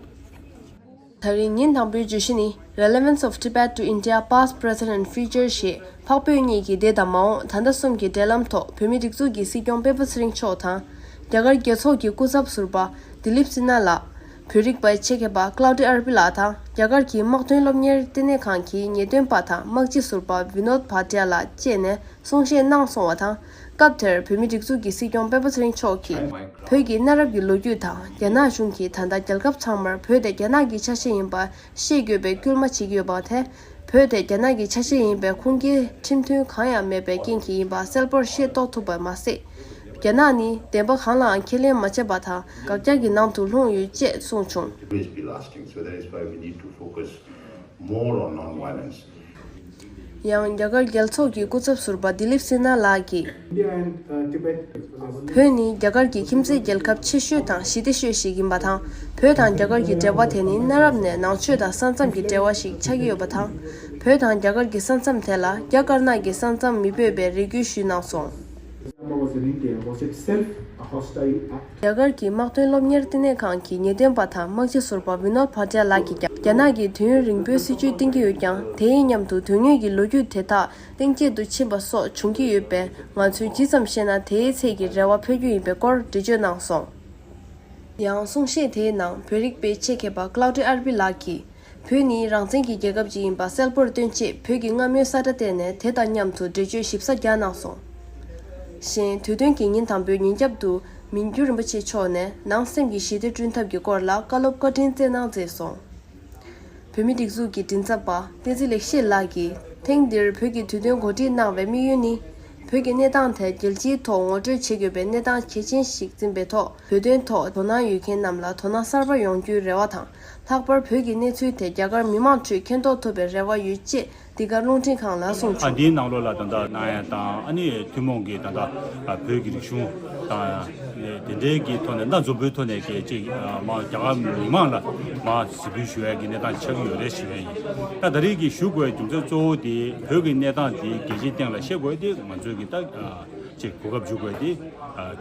ད་རིང་ཉིན་དང་པོའི་བརྗོད་གཞི་ནི། Relevance of Tibet to India, Past, Present and Future ཞེས་འཕགས་བོད་གཉིས་ཀྱི་འདས་དང་མ་འོངས་ད་ལྟ་གསུམ་གྱི་འབྲེལ་ལམ་ཐོག་བོད་མིའི་སྒྲིག་འཛུགས་ཀྱི་སྲིད་སྐྱོང་སྤེན་པ་ཚེ་རིང་མཆོག་དང་། རྒྱ་གར་རྒྱལ་ཚོགས་ཀྱི་སྐུ་ཚབ་ཟུར་པ་དི་ལིབ་སི་ན་ལགས། བོད་རིག་པའི་ཆེད་མཁས་པ་ཀླའུ་ཏི་ཨར་པི་ལགས་དང་རྒྱ་གར་གྱི་དམག་དོན་སློབ་གཉེར་ལྟེ་གནས་ཁང་གི་ངེས་སྟོན་པ་དང་དམག་སྤྱི་ཟུར་པ་བི་ནོད་བྷ་ཏི་ཡ་ལགས་བཅས་ནས་གསུང་བཤད་གནང་སོང་བ་དང་། སྐབས་དེར་བོད་མིའི་སྒྲིག་འཛུགས་ཀྱི་སྲིད་སྐྱོང་སྤེན་པ་ཚེ་རིང་མཆོག་གིས། བོད་ཀྱི་གནའ་རབས་ཀྱི་ལོ་རྒྱུས་དང་རྒྱ་ནག་གཞུང་གིས་ད་ལྟ་རྒྱལ་ཁབ་ཚང་མར་བོད་དེ་རྒྱ་ནག་གི་ཆ་ཤས་ཡིན་པ་ཤེས་དགོས་པའི་སྐུལ་མ་བྱེད་ཀྱི་ཡོད་པ་དེ། བོད་དེ་རྒྱ་ནག་གི་ཆ་ཤས་ཡིན་པའི་ཁུངས་སྐྱེལ་ཁྲིམས་མཐུན་གང་ཡང་མེད་པའི་རྐྱེན་གྱིས་ཡིན་པ་གསལ་པོར་ཤེས་རྟོགས་ཐུབ་པ་མ་ཟད། རྒྱ་ནག་ནི་བདེན་པ་གང་ལའང་ཁས་ལེན་མ་བྱས་པ་དང་དགག་རྒྱག་གི་ནང་དུ་ལྷུང་ཡོད་ཅེས་གསུངས་བྱུང་། Always be lasting. So that is why we need to focus more on non-violence. ཡང་རྒྱ་གར་རྒྱལ་ཚོགས་ཀྱི་སྐུ་ཚབ་ཟུར་པ་དི་ལིབ་སི་ན་ལགས་ཀྱིས། India and, uh, Tibet. བོད་ནི་རྒྱ་གར་གྱི་ཁྱིམ་མཚེས་རྒྱལ་ཁབ་ཆེ་ཤོས་དང་ཞི་བདེ་ཤོས་ཤིག་ཡིན་པ་དང་། བོད་དང་རྒྱ་གར་གྱི་འབྲེལ་བ་དེ་ནི་གནའ་རབས་ནས་ནང་ཆོས་དང་ས་མཚམས་ཀྱི་འབྲེལ་བ་ཞིག་ཆགས་ཀྱི་ཡོད་པ་དང་། བོད་དང་རྒྱ་གར་གྱི་ས་མཚམས་དེ་ལ་རྒྱ་དཀར་ནག་གི་ས་མཚམས་མི་འབོད་པའི་རེ་སྐུལ་ཞུས་གནང་སོང་། Myanmar was in India was itself a hostile act. རྒྱ་གར་གྱི་དམག་དོན་སློབ་གཉེར་ལྟེ་གནས་ཁང་གི་ངེས་སྟོན་པ་དང་དམག་སྤྱི་ཟུར་པ་བི་ནོད་བྷ་ཏི་ཡ་ལགས་ཀྱིས་ཀྱང་རྒྱ་ནག་གིས་དུས་ཡུན་རིང་པོའི་སྲིད་བྱུས་བཏིང་གི་ཡོད་ཀྱང་། དེའི་མཉམ་དུ་དོན་དངོས་ཀྱི་ལོ་རྒྱུས་དེ་དག་གཏིང་བརྗེད་དུ་ཕྱིན་པ་སོགས་བྱུང་གི་ཡོད་པས། ང་ཚོས་ཇི་ཙམ་ཤེས་ན་དེའི་ཚད་ཀྱི་རེ་བ་འཕོད་རྒྱུ་ཡིན་པའི་སྐོར་འགྲེལ་བརྗོད་གནང་སོང་། ཡང་གསུང་བཤད་དེའི་ནང་བོད་རིག་པའི་ཆེད་མཁས་པ་ཀླའུ་ཏི་ཨར་པི་ལགས་ཀྱིས། བོད་ནི་རང་བཙན་གྱི་རྒྱལ་ཁབ་ཅིག་ཡིན་པ་གསལ་པོར་སྟོན་ཆེད་བོད་ཀྱི་སྔ་མོའི་ས་ཁྲ་བསྟན་ནས་དེ་དང་མཉམ་དུ་འགྲེལ་བརྗོད་ཞིབ་ཚགས་རྒྱག་གནང་སོང་། གཞན་དུས་སྟོན་གྱི་ཉིན་དང་པོའི་ཉིན་རྒྱབ་ཏུ་མི་འགྱུར་རིན་པོ་ཆེ་མཆོག་ནས་ནང་སེམས་ཀྱི་ཞི་བདེ་བསྐྲུན་ཐབས་ཀྱི་སྐོར་ལ་བཀའ་སློབ་བཀའ་དྲིན་སྩལ་གནང་མཛད་སོང་། བོད་མིའི་སྒྲིག་འཛུགས་ཀྱི་མགྲིན་ཚབ་པ་བསྟན་འཛིན་ལེགས་བཤད་ལགས་ཀྱིས་ཐེངས་འདིར་བོད་ཀྱི་དུས་སྟོན་གོ་སྒྲིག་གནང་བའི་དམིགས་ཡུལ་ནི། བོད་ཀྱི་གནས་སྟངས་དེ་རྒྱལ་སྤྱིའི་ཐོག་ངོ་སྤྲོད་བྱེད་དགོས་པའི་གནས་སྟངས་གལ་ཆེན་ཞིག་འཛིན་པའི་ཐོག་བོད་དོན་ཐོག་དོ་སྣང་ཡོད་མཁན་རྣམས་ལ་དོ་སྣང་གསར་པ་ཡོང་རྒྱུའི་རེ་བ་དང་། ལྷག་པར་བོད་ཀྱི་གནས་ཚུལ་དེ་རྒྱ་གར་མི་མང་ཁྲོད་མཁྱེན་རྟོགས་ཐུབ་པའི་རེ་བ་ཡོད་ཅེས་འདི་ག་རླུང་འཕྲིན་ཁང་ལ་གསུངས་ཨ་བྱུང་། འདིའི་ནང་ལོགས་ལ་ད་ལྟ་གནང་ཡ་དང་ཨ་ནི་ཐུན་མོང་གི་ད་ལྟ་བོད་ཀྱི་རིག་གཞུང་དང་དེ་འབྲེལ་གྱི་ཐོག་ནས་ད་འཛམ་བུའི་ཐོག་ནས་གལ་ཆེ་མ་རྒྱ་གར་མི་མང་ལ་མ་གཟིགས་འབུལ་ཞུ་ཡ་གི་གནས་སྟངས་ཆགས་ཀྱི་ཡོད་རེད་ཞུ་ཡ་ཡིན། ད་ད་རེས་ཀྱི་ཞུ་དགོས་རྒྱུ་མཚན་གཙོ་བོ་དེ་བོད་ཀྱི་གནས་སྟངས་དེ་རྒྱལ་སྤྱིའི་སྟེང་ལ་བཤད་དགོས་དེ་ང་ཚོས་ཀྱི་ད་ཅིག་གོ་སྐབས་འཇུག་དགོས་དེ་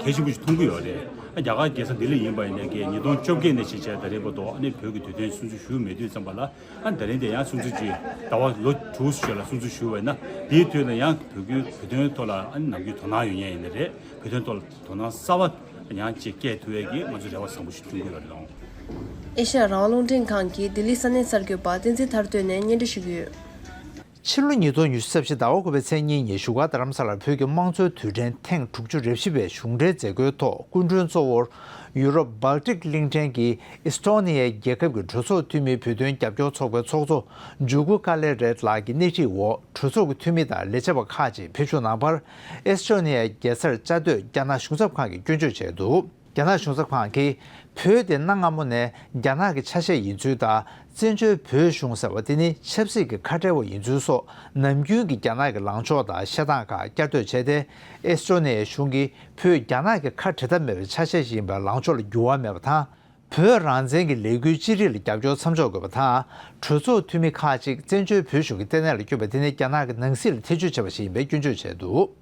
གལ་ཆེན་པོ་ཞིག་མཐོང་གི་ཡོད་རེད། རྒྱ་གར་རྒྱལ་ས་ལྡི་ལི་ཡིན་པ་ཡིན་ནའི་ཉིས་སྟོང་བཅོ་བརྒྱད་ནས་བྱས་བྱས་ད་རེས་བར་དུ་ཨ་ནི་བོད་ཀྱི་དུས་སྟོན་སྲུང་བརྩི་ཞུས་མེད་དུས་ཙམ་པ་ལ་ཨ་ནི་ད་རིང་དེ་ཡང་སྲུང་བརྩི་ཅིག་ཟླ་བ་ལོ་དྲུག་ཙམ་ལ་སྲུང་བརྩི་ཞུས་པ་ཡིན་ན་དེའི་དུས་ལ་ཡང་བོད་ཀྱི་བོད་དོན་ཐོག་ལ་ཨ་ནི་ནམ་རྒྱུན་དོ་སྣང་ཡོད་མཁན་ཡིན་ནི་རེད། བོད་དོན་ཐོག་ལ་དོ་སྣང་གསར་པ་ཡང་ཅིག་སྐྱེས་ཐུབ་ཡས་ཀྱི་ང་ཚོ་རེ་བ་བཟང་པོ་ཞིག་བསྐྲུན་གྱི་ཡོད་རེད་ལོ། ཨེ་ཤ་ཡ་རང་དབང་རླུང་འཕྲིན་ཁང་གི་ལྡི་ལི་ས་གནས་གསར་འགོད་པ་བསྟན་འཛིན་ཐར་སྟོན་ནས་སྙན་སྒྲོན་ཞུ་གི་ཡོད། ཕྱི་ལོ་ཉིས་སྟོང་ཉི་ཤུ་རྩ་བཞི་ཟླ་བ་དགུ་པའི་ཚེས་གཉིས་ཉིན་བཞུགས་སྒར་རྡ་རམ་ས་ལར་བོད་ཀྱི་དམངས་གཙོའི་དུས་དྲན་ཐེངས་དྲུག་ཅུ་རེ་བཞི་པའི་གཞུང་འབྲེལ་མཛད་སྒོའི་ཐོག་སྐུ་མགྲོན་གཙོ་བོར་ཡུ་རོབ་སྦལ་ཏིག་གླིང་ཕྲན་གྱི་ཨེས་ཏོ་ནི་ཡའི་རྒྱལ་ཁབ་ཀྱི་གྲོས་ཚོགས་འཐུས་མིའི་བོད་དོན་རྒྱབ་སྐྱོར་ཚོགས་པའི་ཚོགས་གཙོ་ཇུ་གུ་ཀ་ལེ་རེད་ལགས་ཀྱི་སྣེ་ཁྲིད་འོག་གྲོས་ཚོགས་ཀྱི་འཐུས་མི་དང་ལས་བྱེད་པ་ཁག་ཅིག་ཕེབས་བཞུགས་གནང་བར། ཨེས་ཏོ་ནི་ཡའི་རྒྱལ་སར་བཅའ་སྡོད་རྒྱ་ནག་གཞུང་ཚབ་ཁང་གིས་སྐྱོན་བརྗོད་བྱས་འདུག་རྒྱ་ནག་གཞུང་ཚབ་ཁང་གིས། བོད་དེ་གནའ་སྔ་མོ་ནས་རྒྱ་ནག་གི་ཆ་ཤས་ཡིན་ཚུལ་དང་། བཙན་བྱོལ་བོད་གཞུང་ཟེར་བ་དེ་ནི་ཆབ་སྲིད་ཀྱི་ཁ་བྲལ་བ་ཡིན་ཚུལ་སོགས་ནམ་རྒྱུན་གྱི་རྒྱ་ནག་གི་ལངས་ཕྱོགས་དང་བཤད་སྟངས་ཁག་བསྐྱར་ཟློས་བྱས་ཏེ། ཨེས་ཏྲོ་ནེ་ཡའི་གཞུང་གིས་བོད་རྒྱ་ནག་གི་ཁ་བྲལ་ཐབས་མེད་པའི་ཆ་ཤས་ཤིག་ཡིན་པའི་ལངས་ཕྱོགས་ལ་འགྱུར་བ་མེད་པ་དང་། བོད་རང་བཙན་གྱི་ལས་འགུལ་ཅི་རིགས་ལ་རྒྱབ་སྐྱོར་མཚམས་འཇོག་དགོས་པ་དང་། གྲོས་ཚོགས་འཐུས་མི་ཁག་ཅིག་བཙན་བྱོལ་བོད་གཞུང་གི་ལྟེ་གནས་ལ་བསྐྱོད་པ་དེ་ནི་རྒྱ་ནག་གི་ནང་སྲིད་ལ་ཐེ་བྱུས་བྱས་པ་ཞིག་ཡིན་པའི་སྐྱོན་བརྗོད་བྱས་འདུག་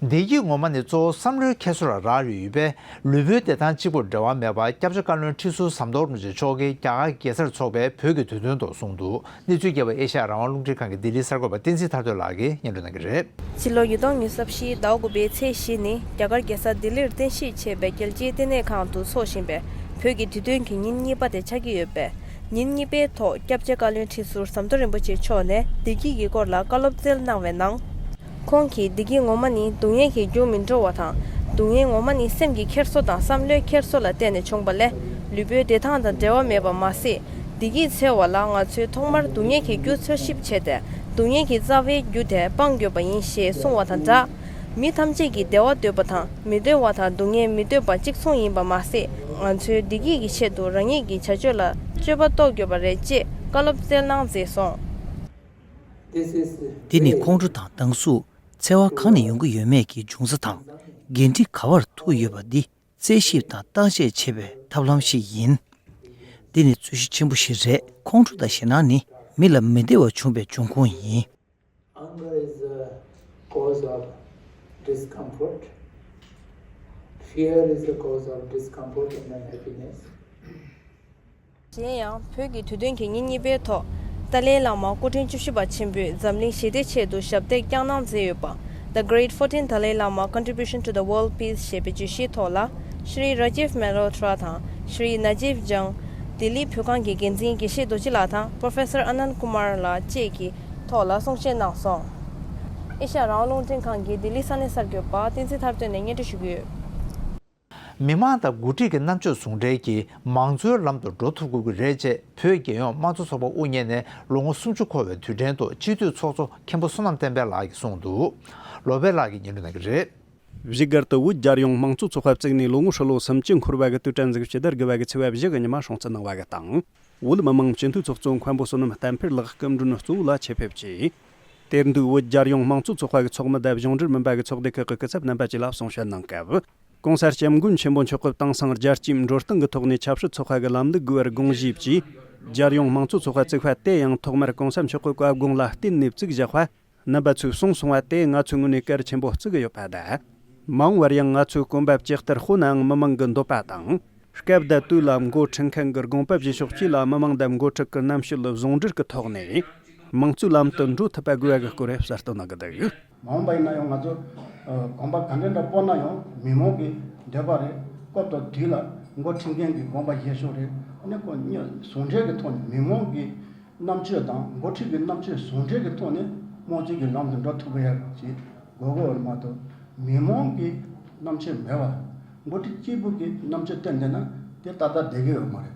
བདེ་སྐྱིད་ངོ་མ་ནི་གཙོ་བོ་བསམ་བློའི་འཁྱེར་སོ་ལ་རག་ལུས་ཡོད་པས། ལུས་པོའི་བདེ་ཐང་གཅིག་པུར་འབྲེལ་བ་མེད་པར་སྐྱབས་རྗེ་བཀའ་བློན་ཁྲི་ཟུར་ཟམ་གདོང་རིན་པོ་ཆེ་མཆོག་གིས་རྒྱ་གར་རྒྱལ་སར་འཚོགས་པའི་བོད་ཀྱི་དུས་སྟོན་ཐོག་གསུངས་འདུག་གནས་ཚུལ་རྒྱས་པ་ཨེ་ཤ་ཡ་རང་དབང་རླུང་འཕྲིན་ཁང་གི་ལྡི་ལིའི་གསར་འགོད་པ་བསྟན་འཛིན་ཐར་འདོད་ལགས་ཀྱིས་སྙན་སྒྲོན་གནང་གི་རེད། ཕྱི་ལོ་ཉིས་སྟོང་ཉི་ཤུ་རྩ་བཞི་ཟླ་བ་དགུ་པའི་ཚེས་བཞི་ནི་རྒྱ་གར་རྒྱལ་ས་ལྡི་ལིར་རྟེན་གཞི་བྱས་པའི་རྒྱལ་སྤྱིའི་ལྟེ་གནས་ཁང་དུ་འཚོགས་བཞིན་པའི་བོད་ཀྱི་དུས་སྟོན་གྱི་ཉིན་གཉིས་པ་དེ་ཆགས་ཀྱི་ཡོད་པས། ཉིན་གཉིས་པའི་ཐོག་སྐྱབས་རྗེ་བཀའ་བློན་ཁྲི་ཟུར་ཟམ་གདོང་རིན་པོ་ཆེ་མཆོག་ནས་བདེ་སྐྱིད་ཀྱི་སྐོར་ལ་བཀའ་སློབ་སྩལ་གནང་བའི་ནང་། ཁོང་གིས་བདེ་སྐྱིད་ངོ་མ་ནི་སྡུག་བསྔལ་གྱི་རྒྱུ་མིན་འགྲོ་བ་དང་། སྡུག་བསྔལ་ངོ་མ་ནི་སེམས་ཀྱི་འཁྱེར་སོ་དང་བསམ་བློའི་འཁྱེར་སོ་ལ་བརྟེན་ནས་བྱུང་བ་ལས། ལུས་པོའི་བདེ་ཐང་དང་འབྲེལ་བ་མེད་པ་མ་ཟད། བདེ་སྐྱིད་འཚོལ་བ་ལ་ང་ཚོས་ཐོག་མར་སྡུག་བསྔལ་གྱི་རྒྱུ་འཚོལ་ཞིབ་བྱས་ཏེ། སྡུག་བསྔལ་གྱི་རྩ་བའི་རྒྱུ་དེ་སྤང་དགོས་པ་ཡིན་ཞེས་གསུངས་བ་དང་སྦྲགས། མི་ཐམས་ཅད་ཀྱིས་བདེ་བ་འདོད་པ་དང་མི་འདོད་པ་དང་སྡུག་བསྔལ་མི་འདོད་པ་གཅིག་མཚུངས་ཡིན་པ་མ་ཟད། ང་ཚོའི་བདེ་སྐྱིད་ཀྱི་ཆེད་དུ་རང་ཉིད་ཀྱི་བྱ་སྤྱོད་ལ་དཔྱོད་པ་གཏོང་དགོས་པ་རེད་ཅེས་བཀའ་སློབ་སྩལ་གནང་མཛད་སོང་། འདི་ནི་ཁོང་ཁྲོ་དང་སྡང་ཟུག་འཚེ་བ་གང་ནས་ཡོང་གི་ཡོད་མེད་ཀྱི་འབྱུང་རྩ་དང་། འགན་འཁྲི་ག་པར་ཐུག་ཡོད་པ་འདི་རྩད་ཞིབ་དང་བརྟག་དཔྱད་བྱེད་པའི་ཐབས་ལམ་ཞིག་ཡིན། འདི་ནི་རྩོད་གཞི་ཆེན་པོ་ཞིག་རེད། ཁོང་ཁྲོ་དང་ཞེད་སྣང་ནི་མི་ལ་མི་བདེ་བ་བྱུང་བའི་འབྱུང་ཁུངས་ཡིན། Anger is the cause of discomfort. Fear is the cause of discomfort and unhappiness. གཞན་ཡང་བོད་ཀྱི་དུས་སྟོན་གྱི་ཉིན་གཉིས་པའི་ཐོག་ཏཱ་ལའི་བླ་མ་སྐུ་ཕྲེང་བཅུ་བཞི་པ་ཆེན་པོས་འཛམ་གླིང་ཞི་བདེ་ཆེད་དུ་ཞབས་སྟེགས་བསྐྱངས་གནང་མཛད་ཡོད་པ། The Great Fourteenth Dalai Lama Contribution to the World Peace ཞེས་པའི་བརྗོད་གཞིའི་ཐོག་ལ། Shri Rajiv Malhotra དང་Shri Najib Jang ལྡི་ལིའི་བོད་ཁང་གི་འགན་འཛིན་དགེ་བཤེས་རྡོ་རྗེ་ལགས་དང་Professor Anand Kumar ལགས་བཅས་ཀྱི་ཐོག་ལ་གསུང་བཤད་གནང་སོང་། ཨེ་ཤ་ཡ་རང་དབང་རླུང་འཕྲིན་ཁང་གི་ལྡི་ལི་ས་གནས་གསར་འགོད་པ་བསྟན་འཛིན་ཐར་འདོད་ནས་སྙན་སྒྲོན་ཞུ་གི་ཡོད། མི་མང་དང་འགོ་ཁྲིད་ཀྱི་རྣམ་དཔྱོད་ཟུང་འབྲེལ་གྱིས་མང་གཙོའི་ལམ་དུ་འགྲོ་ཐུབ་དགོས་ཀྱི་རེད་ཅེས་བོད་རྒྱལ་ཡོངས་དམངས་གཙོ་ཚོགས་པ་དབུ་བརྙེས་ནས་ལོ་ངོ་སུམ་ཅུ་འཁོར་བའི་དུས་དྲན་ཐོག་སྤྱི་འཐུས་ཚོགས་གཙོ་མཁན་པོ་བསོད་ནམས་བསྟན་འཕེལ་ལགས་ཀྱིས་གསུངས་འདུག་ལོ་པཎ་ལགས་ཀྱིས་སྙན་སྒྲོན་གནང་གི་རེད། བཞུགས་སྒར་དུ་བོད་རྒྱལ་ཡོངས་དམངས་གཙོ་ཚོགས་པ་བཙུགས་ནས་ལོ་ངོ་ཧྲིལ་བོ་སུམ་ཅུ་འཁོར་བ་གི་དུས་དྲན་གཟིགས་ཕྱི་ཟླ་དགུ་པ་གི་ཚེས་པ་བཞི་གི་ཉི་མ་སྲུང་བརྩི་གནང་བ་གི་དང་། བོད་མི་མང་སྤྱི་འཐུས་ཚོགས་གཙོ་མཁན་པོ་བསོད་ནམས་བསྟན་འཕེལ་ལགས་སྐུ་མགྲོན་གཙོ་བོ་ལ་ཆེད་ཕེབས་ཀྱིས། དེར་འདུག་བོད་རྒྱལ་ཡོངས་དམངས་གཙོ་ཚོགས་པ་གི་ཚོགས་མི་དང་གཞུང་འབྲེལ་མིན་པ་གི་ཚོགས་སྡེ་ཁག་གི་སྐུ་ཚབ་རྣམ་པ་བཅས་ལ་གསུང་བཤད་གནང་སྐབས། ྋགོང་ས་ྋསྐྱབས་མགོན་ཆེན་པོ་མཆོག་གི་དེང་སང་རྒྱལ་སྤྱིའི་འགྲོ་སྟངས་ཀྱི་ཐོག་ནས་ཆབ་སྲིད་ཚོགས་པ་གི་ལམ་ལུགས་དགོས་པར་དགོངས་ཞུས་ཀྱིས། རྒྱལ་ཡོངས་དམངས་གཙོ་ཚོགས་པ་བཙུགས་པ་དེ་ཡང་ཐོག་མར་ྋགོང་ས་མཆོག་གི་བཀའ་དགོངས་ལ་བརྟེན་ནས་བཙུགས་བཞག་པ། རྣམ་པ་ཚོས་གསུངས་སོང་བ་དེ་ང་ཚོའི་ངོས་ནས་གལ་ཆེན་པོ་བརྩི་གི་ཡོད་པ་དང་། མ་འོངས་པར་ཡང་ང་ཚོའི་གོམ་པ་ཇི་ལྟར་སྤོ་ནའང་མི་མང་གི་འདོད་པ་དང་། སྐབས་དང་དུས་ལ་འགོ་ཁྲིད་མཁན་གྱི་དགོངས་པ་བཞེས་ཕྱོགས་བཅས་ལ་མི་མང་དང་འགོ་ཁྲིད་ཀྱི་རྣམ་དཔྱོད་ཟུང་འབྲེལ་གྱི་ཐོག་ནས། དམངས་གཙོའི་ལམ་དུ་འགྲོ་ཐུབ་པ་དགོས་པ་གི་སྐོར་གསལ་སྟོན་གནང་གི་འདུག་མ་འོངས་པ་ཡིན་ན་ཡང་ང་ཚོ་ཨ་གོམ་པ་ག་འདྲ་འདྲ་སྤོ་ན་ཡང་མི་མང་གི་འདོད་པ་རེད། སྐབས་དང་དུས་ལ་འགོ་ཁྲིད་མཁན་གྱི་དགོངས་པ་བཞེས་ཕྱོགས་རེད། ཨ་ནི་ཁོ་གཉིས་ཟུང་འབྲེལ་གྱི་ཐོག་ནས་མི་མང་གི་རྣམ་དཔྱོད་དང་འགོ་ཁྲིད་ཀྱི་རྣམ་དཔྱོད་ཟུང་འབྲེལ་གྱི་ཐོག་ནས་དམངས་གཙོའི་གི་ལམ་དུ་འགྲོ་ཐུབ་ཀྱི་ཡོད་ཅེས་དགོས་ཀྱི་ཡོད་མ་གཏོགས། མི་མང་གི་རྣམ་དཔྱོད་མེད་པར་འགོ་ཁྲིད་གཅིག་པུ་གི་རྣམ་དཔྱོད་བཏོན་བསྡད་ན་དེ་ཏག་ཏག་བསྡད་ཀྱི་ཡོད་མ་རེད།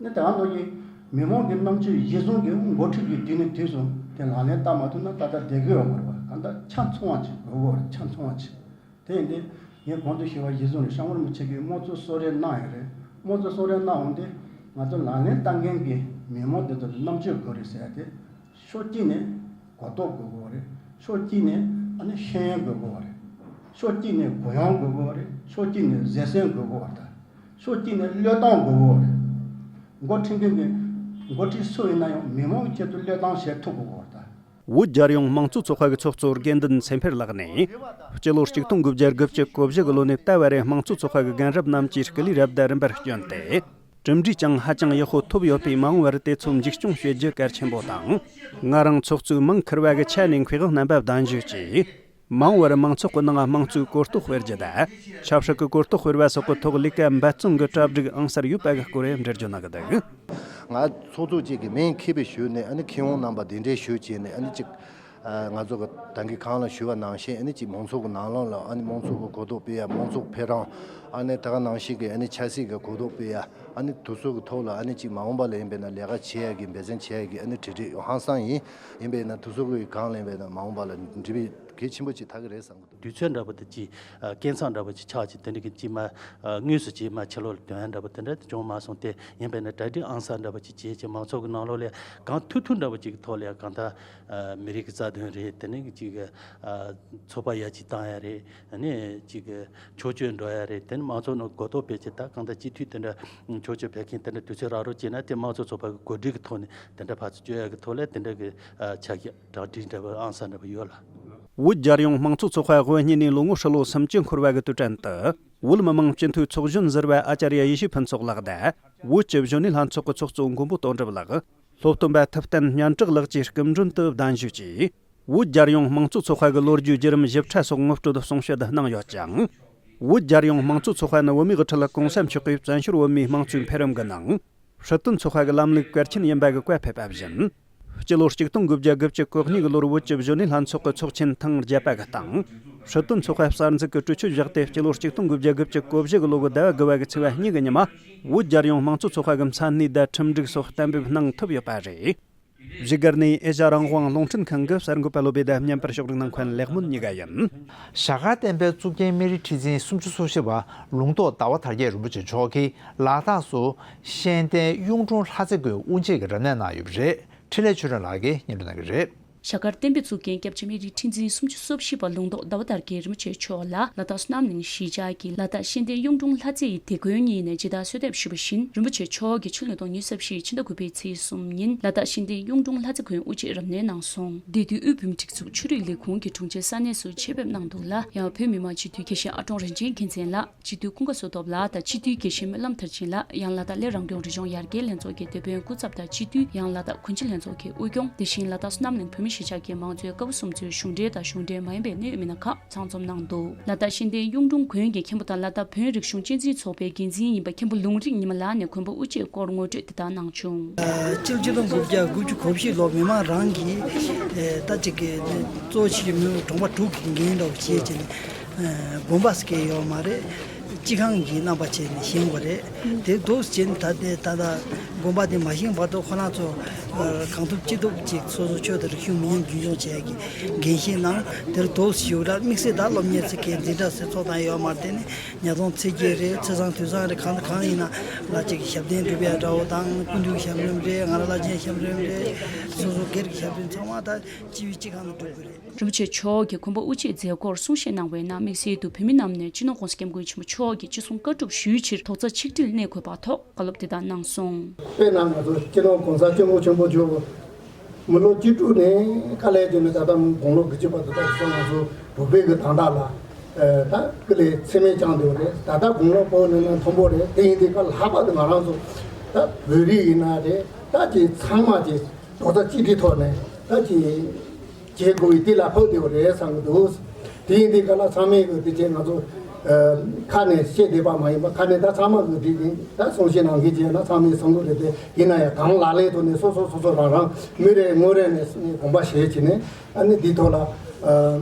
ནི་དེ་ག་ནང་བཞིན་མི་མང་གི་རྣམ་དཔྱོད་གཞིར་བཟུང་གིས་འགོ་ཁྲིད་ཀྱིས་དུས་ནས་དུས་སུ་དེ་ལག་ལེན་བསྟར་མ་ཐུབ་ན་ཏག་ཏག་བསྡད་ཀྱི་ཡོད་མ་རེད་པ། གང་ལྟར་ཆ་ཚང་བ་ཅིག་དགོས་ཀྱི་ཡོད་རེད། ཆ་ཚང་བ་ཅིག་དེ་ཡིན་དུས་ངས་གོང་དུ་ཞུས་པ་གཞིར་བཟུང་ནས་སྐྱབས་མགོན་རིན་པོ་ཆེ་གིས་དམངས་གཙོ་གསོལ་རས་གནང་ཡོད་རེད། དམངས་གཙོ་གསོལ་རས་གནང་འོང་དུས་ང་ཚོ་ལག་ལེན་བསྟར་མཁན་གྱི་མི་མང་དེ་ཚོ་ལ་རྣམ་དཔྱོད་དགོས་རེད་ཟེར་ཡ་དེ། ཕྱོགས་གཅིག་ནས་གོ་རྟོགས་དགོས་ཀྱི་ཡོད་རེད། ཕྱོགས་གཅིག་ནས་ཨ་ནི་ཤེས་ཡོན་དགོས་ཀྱི་ཡོད་རེད། ཕྱོགས་གཅིག་ནས་གུ་ཡངས་དགོས་ཀྱི་ཡོད་རེད། ཕྱོགས་གཅིག་ནས་བཟོད་བསྲན་དགོས་ཀྱི་ཡོད་རེད། ཕྱོགས་གཅིག་ནས་བློས་གཏོང་དགོས་ཀྱི་ཡོད་རེད། འགོ་ཁྲིད་མཁན་གྱི་འགོ་ཁྲིད་སུ་ཡིན་ན་ཡང་མི་མང་གི་ཆེད་དུ་བློས་གཏོང་བྱེད་ཐུབ་དགོས་ཀྱི་ཡོད་རེད། བོད་རྒྱལ་ཡོངས་དམངས་གཙོ་ཚོགས་པ་གི་ཚོགས་གཙོ་དགེ་འདུན་ཚེ་འཕེལ་ལགས་ནས། སྤྱི་ལོ་ཆིག་སྟོང་དགུ་བརྒྱ་དགུ་བཅུ་གོ་བཞི་གི་ལོ་ནས་ད་བར་རེ་དམངས་གཙོ་ཚོགས་པ་གི་རྒན་རབས་རྣམས་ཀྱིས་སྐུ་ལུས་རབ་དང་རིམ་པར་བསྐྱོན་ཏེ། གྲུབ་འབྲས་ཀྱང་ཧ་ཅང་ཡག་པོ་ཐོབ་ཡོད་པས་མ་འོངས་པར་དེ་ཚོ་འཛུགས་སྐྱོང་བྱེད་རྒྱུ་གལ་ཆེན་པོ་དང་། ང་རང་ཚོགས་གཙོའི་མིང་འཁུར་བ་གི་ཆ་ནས་མཁས་དབང་རྣམ་པ་གདན་ཞུས་ཀྱིས། མ་འོངས་པར་མང་ཚོགས་ཀྱི་ནང་དམངས་གཙོའི་གོ་རྟོགས་སྤེལ་རྒྱུ་དང་། ཆབ་སྲིད་ཀྱི་གོ་རྟོགས་སྤེལ་བ་སོགས་ཀྱི་ཐོག་ལས་ཀ་འབད་བརྩོན་གྱི་གྲ་སྒྲིག་ཨང་གསར་ཡོད་པ་གི་སྐོར་འགྲེལ་བརྗོད་གནང་གི་འདུག་ང་ཚོགས་གཙོ་གཅིག་གི་མིང་ཁེ་པེ་ཞུས་ནས། ཨ་ནི་ཁེ་དབང་རྣམ་པ་གདན་འདྲེན་ཞུས་བྱས་ནས། ཨ་ནི་གཅིག་ཨ་ང་ཚོ་གི་ད་གིན་གོང་ལ་ཞུས་པ་ནང་བཞིན། ཨ་ནི་གཅིག་མང་ཚོགས་ཀྱི་ནང་ལོགས་ལ། ཨ་ནི་མང་ཚོགས་ཀྱི་གོ་རྟོགས་སྤེལ་ཡ། མང་ཚོགས་ཕེབས་རང་། ཨ་ནི་ད་ག་ནང་བཞིན་གྱི་ཨ་ནི་ཆབ་སྲིད་ཀྱི་གོ་རྟོགས་སྤེལ་ཡ། ཨ་ནི་དེ་ཚོ་གི་ཐོག་ལ། ཨ་ནི་གཅིག་མ་འོངས་པ་ལ་ཡིན་པས་ན་ལས་ཀ་བྱེད་ཡ་གི་འབད་བརྩོན་བྱེད་ཡ་གི་ཨ་ནི་གྲ་སྒྲིག་ཡོད་ཧང་སང་ཡིན། ཡིན་པས་ན་དེ་ཚོ་གི་གོང་ལ་ཡིན་པས་ན་མ་འོངས་པ་ལ་འགྲིག་པའི་གལ་ཆེན་པོ་ཅིག་ཐག་གི་རེད་བསམ་གི་འདུག་དུས་ཚོད་འདྲ་པོ་དེ་ཅིག་ཨ་སྐས་འཚམས་འདྲ་པོ་ཅིག་ཆགས་ཅིག་དེ་འདྲ་གི་ཅིག་མ་ཨ་དངོས་སུ་ཅིག་མ་ཕྱི་ལོགས་ལ་ཐོན་ཡ་འདྲ་པོ་དེ་འདྲ་དེ་བྱུང་མ་སོང་སྟེ། ཡིན་པས་ན་གྲ་སྒྲིག་ཨང་གསར་འདྲ་པོ་ཅིག་བྱས་ཅིག་མང་ཚོགས་ཀྱི་ནང་ལོགས་ལ་གང་ཐུབ་ཐུབ་འདྲ་པོ་ཅིག་གི་ཐོག་ལ་ཡ། གང་ལྟར་ཨ་མི་རིགས་ཀྱི་རྩ་དོན་རེད། དེ་ནས་ཅིག་ཨ་ཚོགས་པ་ཡར་ཅིག་བཏང་ཡ་རེད། ཨ་ནི་ཅིག་ཕྱོགས་བསྐྱོད་འགྲོ་ཡ་རེད། དེ་ནས་མང་ཚོགས་ནང་གོ་རྟོགས་སྤེལ་ཅིག་ད་གང་ལྟར་སྤྱི་འཐུས་དེ་འདྲ་ཕྱོགས་བསྐྱོད་ཕེབས་མཁན་དེ་འདྲ་དུས་ཚོད་རག་རོགས་བྱས་ན། དེ་མང་ཚོགས་ཚོགས་པ་གི་གོ་སྒྲིག་གི་ཐོག་ནས་དེ་འདྲ་ཕར་ཚུར་བསྐྱོད་ཡ་གི་ཐོག་ལ་དེ་འདྲ་གི་ཨ་ཆ་རྐྱེན་གྲ་སྒྲིག་འདྲ་པོ་ཨང་གསར་འདྲ་པོ་ཡོད་ལ། བོད་རྒྱལ་ཡོངས་དམངས་གཙོ་ཚོགས་པ་དབུ་བརྙེས་ནས་ལོ་ངོ་ཧྲིལ་བོ་སུམ་ཅུ་འཁོར་བ་གི་དུས་དྲན་དུ། བོད་མི་མང་སྤྱི་འཐུས་ཚོགས་གཞོན་ཟུར་པ་ཨ་ཅཱརྱ་ཡེ་ཤེས་ཕུན་ཚོགས་ལགས་དང་། བོད་ཀྱི་གཞོན་ནུ་ལྷན་ཚོགས་ཀྱི་ཚོགས་གཙོ་མགོན་པོ་དོན་གྲུབ་ལགས། སློབ་སྟོན་པ་ཐུབ་བསྟན་སྙན་གྲགས་ལགས་བཅས་སྐུ་མགྲོན་དུ་གདན་ཞུས་ཀྱིས། བོད་རྒྱལ་ཡོངས་དམངས་གཙོ་ཚོགས་པ་གི་ལོ་རྒྱུས་བརྒྱུད་རིམ་ཞིབ་ཕྲ་སོགས་ངོ་སྤྲོད་གསུང་བཤད་གནང་ཡོད་ཅིང་། བོད་རྒྱལ་ཡོངས་དམངས་གཙོ་ཚོགས་པ་ནི་བོད་མིའི་དབུ་ཁྲིད་གོང་ས་མཆོག་གིས་བཙན་བྱོལ་བོད་མིའི་དམངས་གཙོའི་འཕེལ་རིམ་གྱི་ནང་། སྲིད་དོན་ཚོགས་པ་གི་ལམ་ལུགས་གལ་ཆེན་ཡིན་པ་གི་བཀའ་ཕེབས་པ་བཞིན། སྤྱི་ལོ་ཆིག་སྟོང་དགུ་བརྒྱ་དགུ་བཅུ་གོ་གཉིས་གི་ལོར་བོད་ཀྱི་གཞོན་ནུའི་ལྷན་ཚོགས་ཀྱི་ཚོགས་ཆེན་ཐེངས་བརྒྱད་པ་གི་སྟེང་། སྲིད་དོན་ཚོགས་པ་གསར་འཛུགས་ཀྱི་གྲོས་ཆོད་བཞག་སྟེ། སྤྱི་ལོ་ཆིག་སྟོང་དགུ་བརྒྱ་དགུ་བཅུ་གོ་བཞི་གི་ལོ་གི་ཟླ་བ་དགུ་པ་གི་ཚེས་པ་གཉིས་གི་ཉི་མ། བོད་རྒྱལ་ཡོངས་དམངས་གཙོ་ཚོགས་པ་གི་མཚན་གནས་དང་ཁྲིམས་སྒྲིག་སོགས་གཏན་འབེབས་གནང་ཐུབ་ཡོད་པ་རེད། བཞུགས་སྒར་ནས་ཨེ་ཤ་རང་དབང་རླུང་འཕྲིན་ཁང་གི་གསར་འགོད་པ་བློ་བྷེ་དང་། བརྙན་པར་ཕྱོགས་སྒྲིག་གནང་མཁན་ལེགས་སྨོན་གཉིས་ཀ་ཡིན། ཞྭ་དཀར་བསྟན་པའི་གཙུག་རྒྱན་སྨན་རིའི་ཁྲི་འཛིན་སུམ་ཅུ་སོ་བཞི་པ་ལུང་རྟོགས་ཟླ་བ་དར་རྒྱས་རིན་པོ་ཆེ་མཆོག་གིས་ལ་དྭགས་སུ་ཤེས་ལྡན་གཡུང་དྲུང་ལྷ་རྩེ་དགོན་དབུ་འབྱེད་ཀྱི་རབ་གནས་གནང་ཡོད་པ་རེད། འཕྲིན་ལས་ཆོས་སྒྲོན་ལགས་ཀྱིས་སྙན་སྒྲོན་གནང་གི་རེད། ཞྭ་དཀར་བསྟན་པའི་གཙུག་རྒྱན་སྐྱབས་རྗེ་སྨན་རིའི་ཁྲི་འཛིན་སུམ་ཅུ་སོ་བཞི་པ་ལུང་རྟོགས་ཟླ་བ་དར་རྒྱས་རིན་པོ་ཆེ་མཆོག་ལ་ལ་དྭགས་བསོད་ནམས་གླིང་གཞིས་ཆགས་ཀྱི་ལ་དྭགས་ཤེས་ལྡན་གཡུང་དྲུང་ལྷ་རྩེ་ཡི་དད་གུས་བསྙེན་གནས་ཇི་ལྟར་གསོལ་འདེབས་ཞུས་པ་བཞིན། རིན་པོ་ཆེ་མཆོག་གིས་ཕྱི་ལོ་ཉིས་སྟོང་ཉི་ཤུ་རྩ་བཞི་ཕྱི་ཟླ་དགུ་པའི་ཚེས་གསུམ་ཉིན་ལ་དྭགས་ཤེས་ལྡན་གཡུང་དྲུང་ལྷ་རྩེ་དགོན་དབུ་འབྱེད་རབ་གནས་གནང་སོང་། དེ་དུས་དབུས་བོད་མིའི་སྒྲིག་འཛུགས་ཆོས་རིག་ལས་ཁུངས་ཀྱི་དྲུང་ཆེ་ས་གནས་སུ་ཆེད་ཕེབས་གནང་འདུག་ལ། ཡང་བོད་མི་མང་སྤྱི་འཐུས་དགེ་བཤེས་ཨ་ཀྲོང་རིན་ཆེན་རྒྱལ་མཚན་ལགས། སྤྱི་འཐུས་ཀུན་དགའ་བསོད་སྟོབས་ལགས་དང་། སྤྱི་འཐུས་དགེ་བཤེས་སྨོན་ལམ་མཐར་ཕྱིན་ལགས། ཡང་ལ་དྭགས་སླེ་རང་སྐྱོང་རི་ལྗོངས་ཡར་རྒྱས་ལྷན་ཚོགས་ཀྱི་སྡེ་དཔོན་སྐུ་ཚབ་དང་། སྤྱི་འཐུས། ཡང་ལ་དྭགས་གོན་ཆེན་ལྷན་ཚོགས་ཀྱི་དབུ་སྐྱོང་དེ་བཞིན་ལ་དྭགས་བསོད་ནམས་གླིང་བོད་མི་གཞིས་ཆགས་ཀྱི་མང་གཙོའི་ཀ་བ་གསུམ་གཙོའི་གཞུང་འབྲེལ་དང་གཞུང་འབྲེལ་མ་ཡིན་པའི་གནད་ཡོད་མི་སྣ་ཁག་ཚང་འཛོམས་གནང་འདུག་ལ་དྭགས་ཤེས་ལྡན་གཡུང་དྲུང་དགོན་གྱི་མཁན་པོ་དང་ལ་དྭགས་བོན་རིག་གཞུང་གཅེས་འཛིན་ཚོགས་པའི་འགན་འཛིན་ཡིན་པ་མཁན་པོ་ལུང་རིགས་ཉི་མ་ལགས་ནས་དགོན་པ་དབུ་འབྱེད་སྐོར་ངོ་སྤྲོད་འདི་ལྟར་གནང་བྱུང་། སྤྱི་ལོ་ཆིག་སྟོང་དགུ་བརྒྱ་དགུ་བཅུ་གོ་བཞི་ལོ་མི་མང་རང་གིས་ད་ཅིག་གི་གཙོ་བོ་བྱེད་ཀྱི་མི་གྲོང་པ་དྲུག་གི་འགན་འདྲ་བོ་བྱེད་ཀྱི་ནས། དགོན་པ་ཟེར་མཁན་ཡོད་མ་རེད། སྤྱི་ཁང་གི་རྣམ་པ་བྱས་ནས་བཞེངས་པ་རེད། དེ་འདུག་བྱས་ནས་ད་ལྟའི་ད་ལྟ་དགོན་པ་དེ་མ་བཞེངས་བར་དུ་ཁོ་རང་ཚོ་གང་ཐུབ་ཅི་ཐུབ་ཅིག་སོ་སོ་ཆོས་དང་རིག་གཞུང་མི་ཉམས་རྒྱུན་འཁྱོངས་བྱེད་ཡག་གི་འགན་བཞེས་གནང་། དེར་འདུག་ཞུ་ར་དམིགས་བསལ་ད་སློབ་གཉེར་ཚིག་གི་འཛིན་གྲྭ་ཟེར་ཚོགས་དང་ཡོད་མ་རེད། དེ་ནི་ཉ་སྟོང་ཚེས་བརྒྱད་རེད། ཚེས་བཟང་དུས་བཟང་རེད། གང་དང་གང་ཡིན་ན་ལ་ཅིག་ཞབས་བརྟན་སྒྲུབ་ཡག་འདྲ་བོ་དང་། སྐུ་མདུན་ཞབས་རིམ་རེད། ང་རང་བླ་ཆེན་ཞབས་རིམ་རེད། སོ་སོ་སྒེར་གྱི་ཞབས་རིམ་ཚང་མ་ད་སྤྱི་པའི་སྤྱི་ཁང་ནང་སྒྲུབ་དགོས་རེད། རིན་པོ་ཆེ་མཆོག་གིས་དགོན་པ་དབུ་འབྱེད་མཛད་སྒོར་གསུང་བཤད་གནང་བའི་ནང་། དམིགས་བསལ་དུ་བོད་མི་རྣམས་ནས་སྤྱི་ནོར་༸གོང་ས་༸སྐྱབས་མགོན་ཆེན་པོ་མཆོག་གི་ཅི་གསུང་བཀའ་སྒྲུབ་ཞུའི་ཕྱིར་རྡོག་རྩ་ཆིག་སྒྲིལ་གནས་དགོས་པ་ཐོག་བཀའ་སློབ་དེ་ལྟར་གནང་སོང་། དཔེར་ན་ང་ཚོ་སྤྱི་ནོར་༸གོང་ས་༸སྐྱབས་མགོན་ཆེན་པོ་མཆོག་མི་ལོ་བཅུ་དྲུག་ནས་དཀའ་ལས་བརྒྱབ་ནས་ད་ལྟ་དགུང་ལོ་དགུ་བཅུ་བར་དུ་ད་ང་ཚོ་བོད་པའི་གི་དང་བདག་ལ་ད་སྐུ་ལས་ཚད་མེད་བསྐྱངས་བསྡད་པ་རེད། ད་ལྟ་དགུང་ལོ་བོད་ནང་ན་མཐོན་པོ་རེད། དེ་ཡིན་དུས་ཀ་ལྷག་པར་དུ་ང་རང་ཚོ་ད་བོད་རིགས་ཡིན་ན་རེད། ད་ཅིག་ཚང་མ་ཅིག་རྡོག་རྩ་གཅིག་སྒྲིལ་ཐོག་ནས་ད་ཅིག་བྱེད་དགོས་པའི་དུས་ལ་ཕེབས་བསྡད་པ་རེད་བསམ་གྱི་འདུག་དེ་ཡིན་དུས་ཀ་ལ་ཚང་མས་གི་དེ་བྱས་ང་ཚོ་ཁ་ནས་བཤད་བསྡད་པ་མ་ཡིན་པ། ཁ་ནས་ད་ཚང་མ་གི་འགྲིག་གི་ད་གསུང་བཤད་གནང་མཁན་བྱས་ན་ཚང་མས་གསུང་གི་རེད། དེ་ཡིན་ན་ཡང་དང་ལག་ལེན་ཐོག་ནས་སོ་སོ་སོ་སོ་རང་རང་མི་རེ་ངོ་རེ་ནས་དགོངས་པ་བཞེས་བྱས་ནས། ཨ་ནི་འདི་ཐོག་ལ་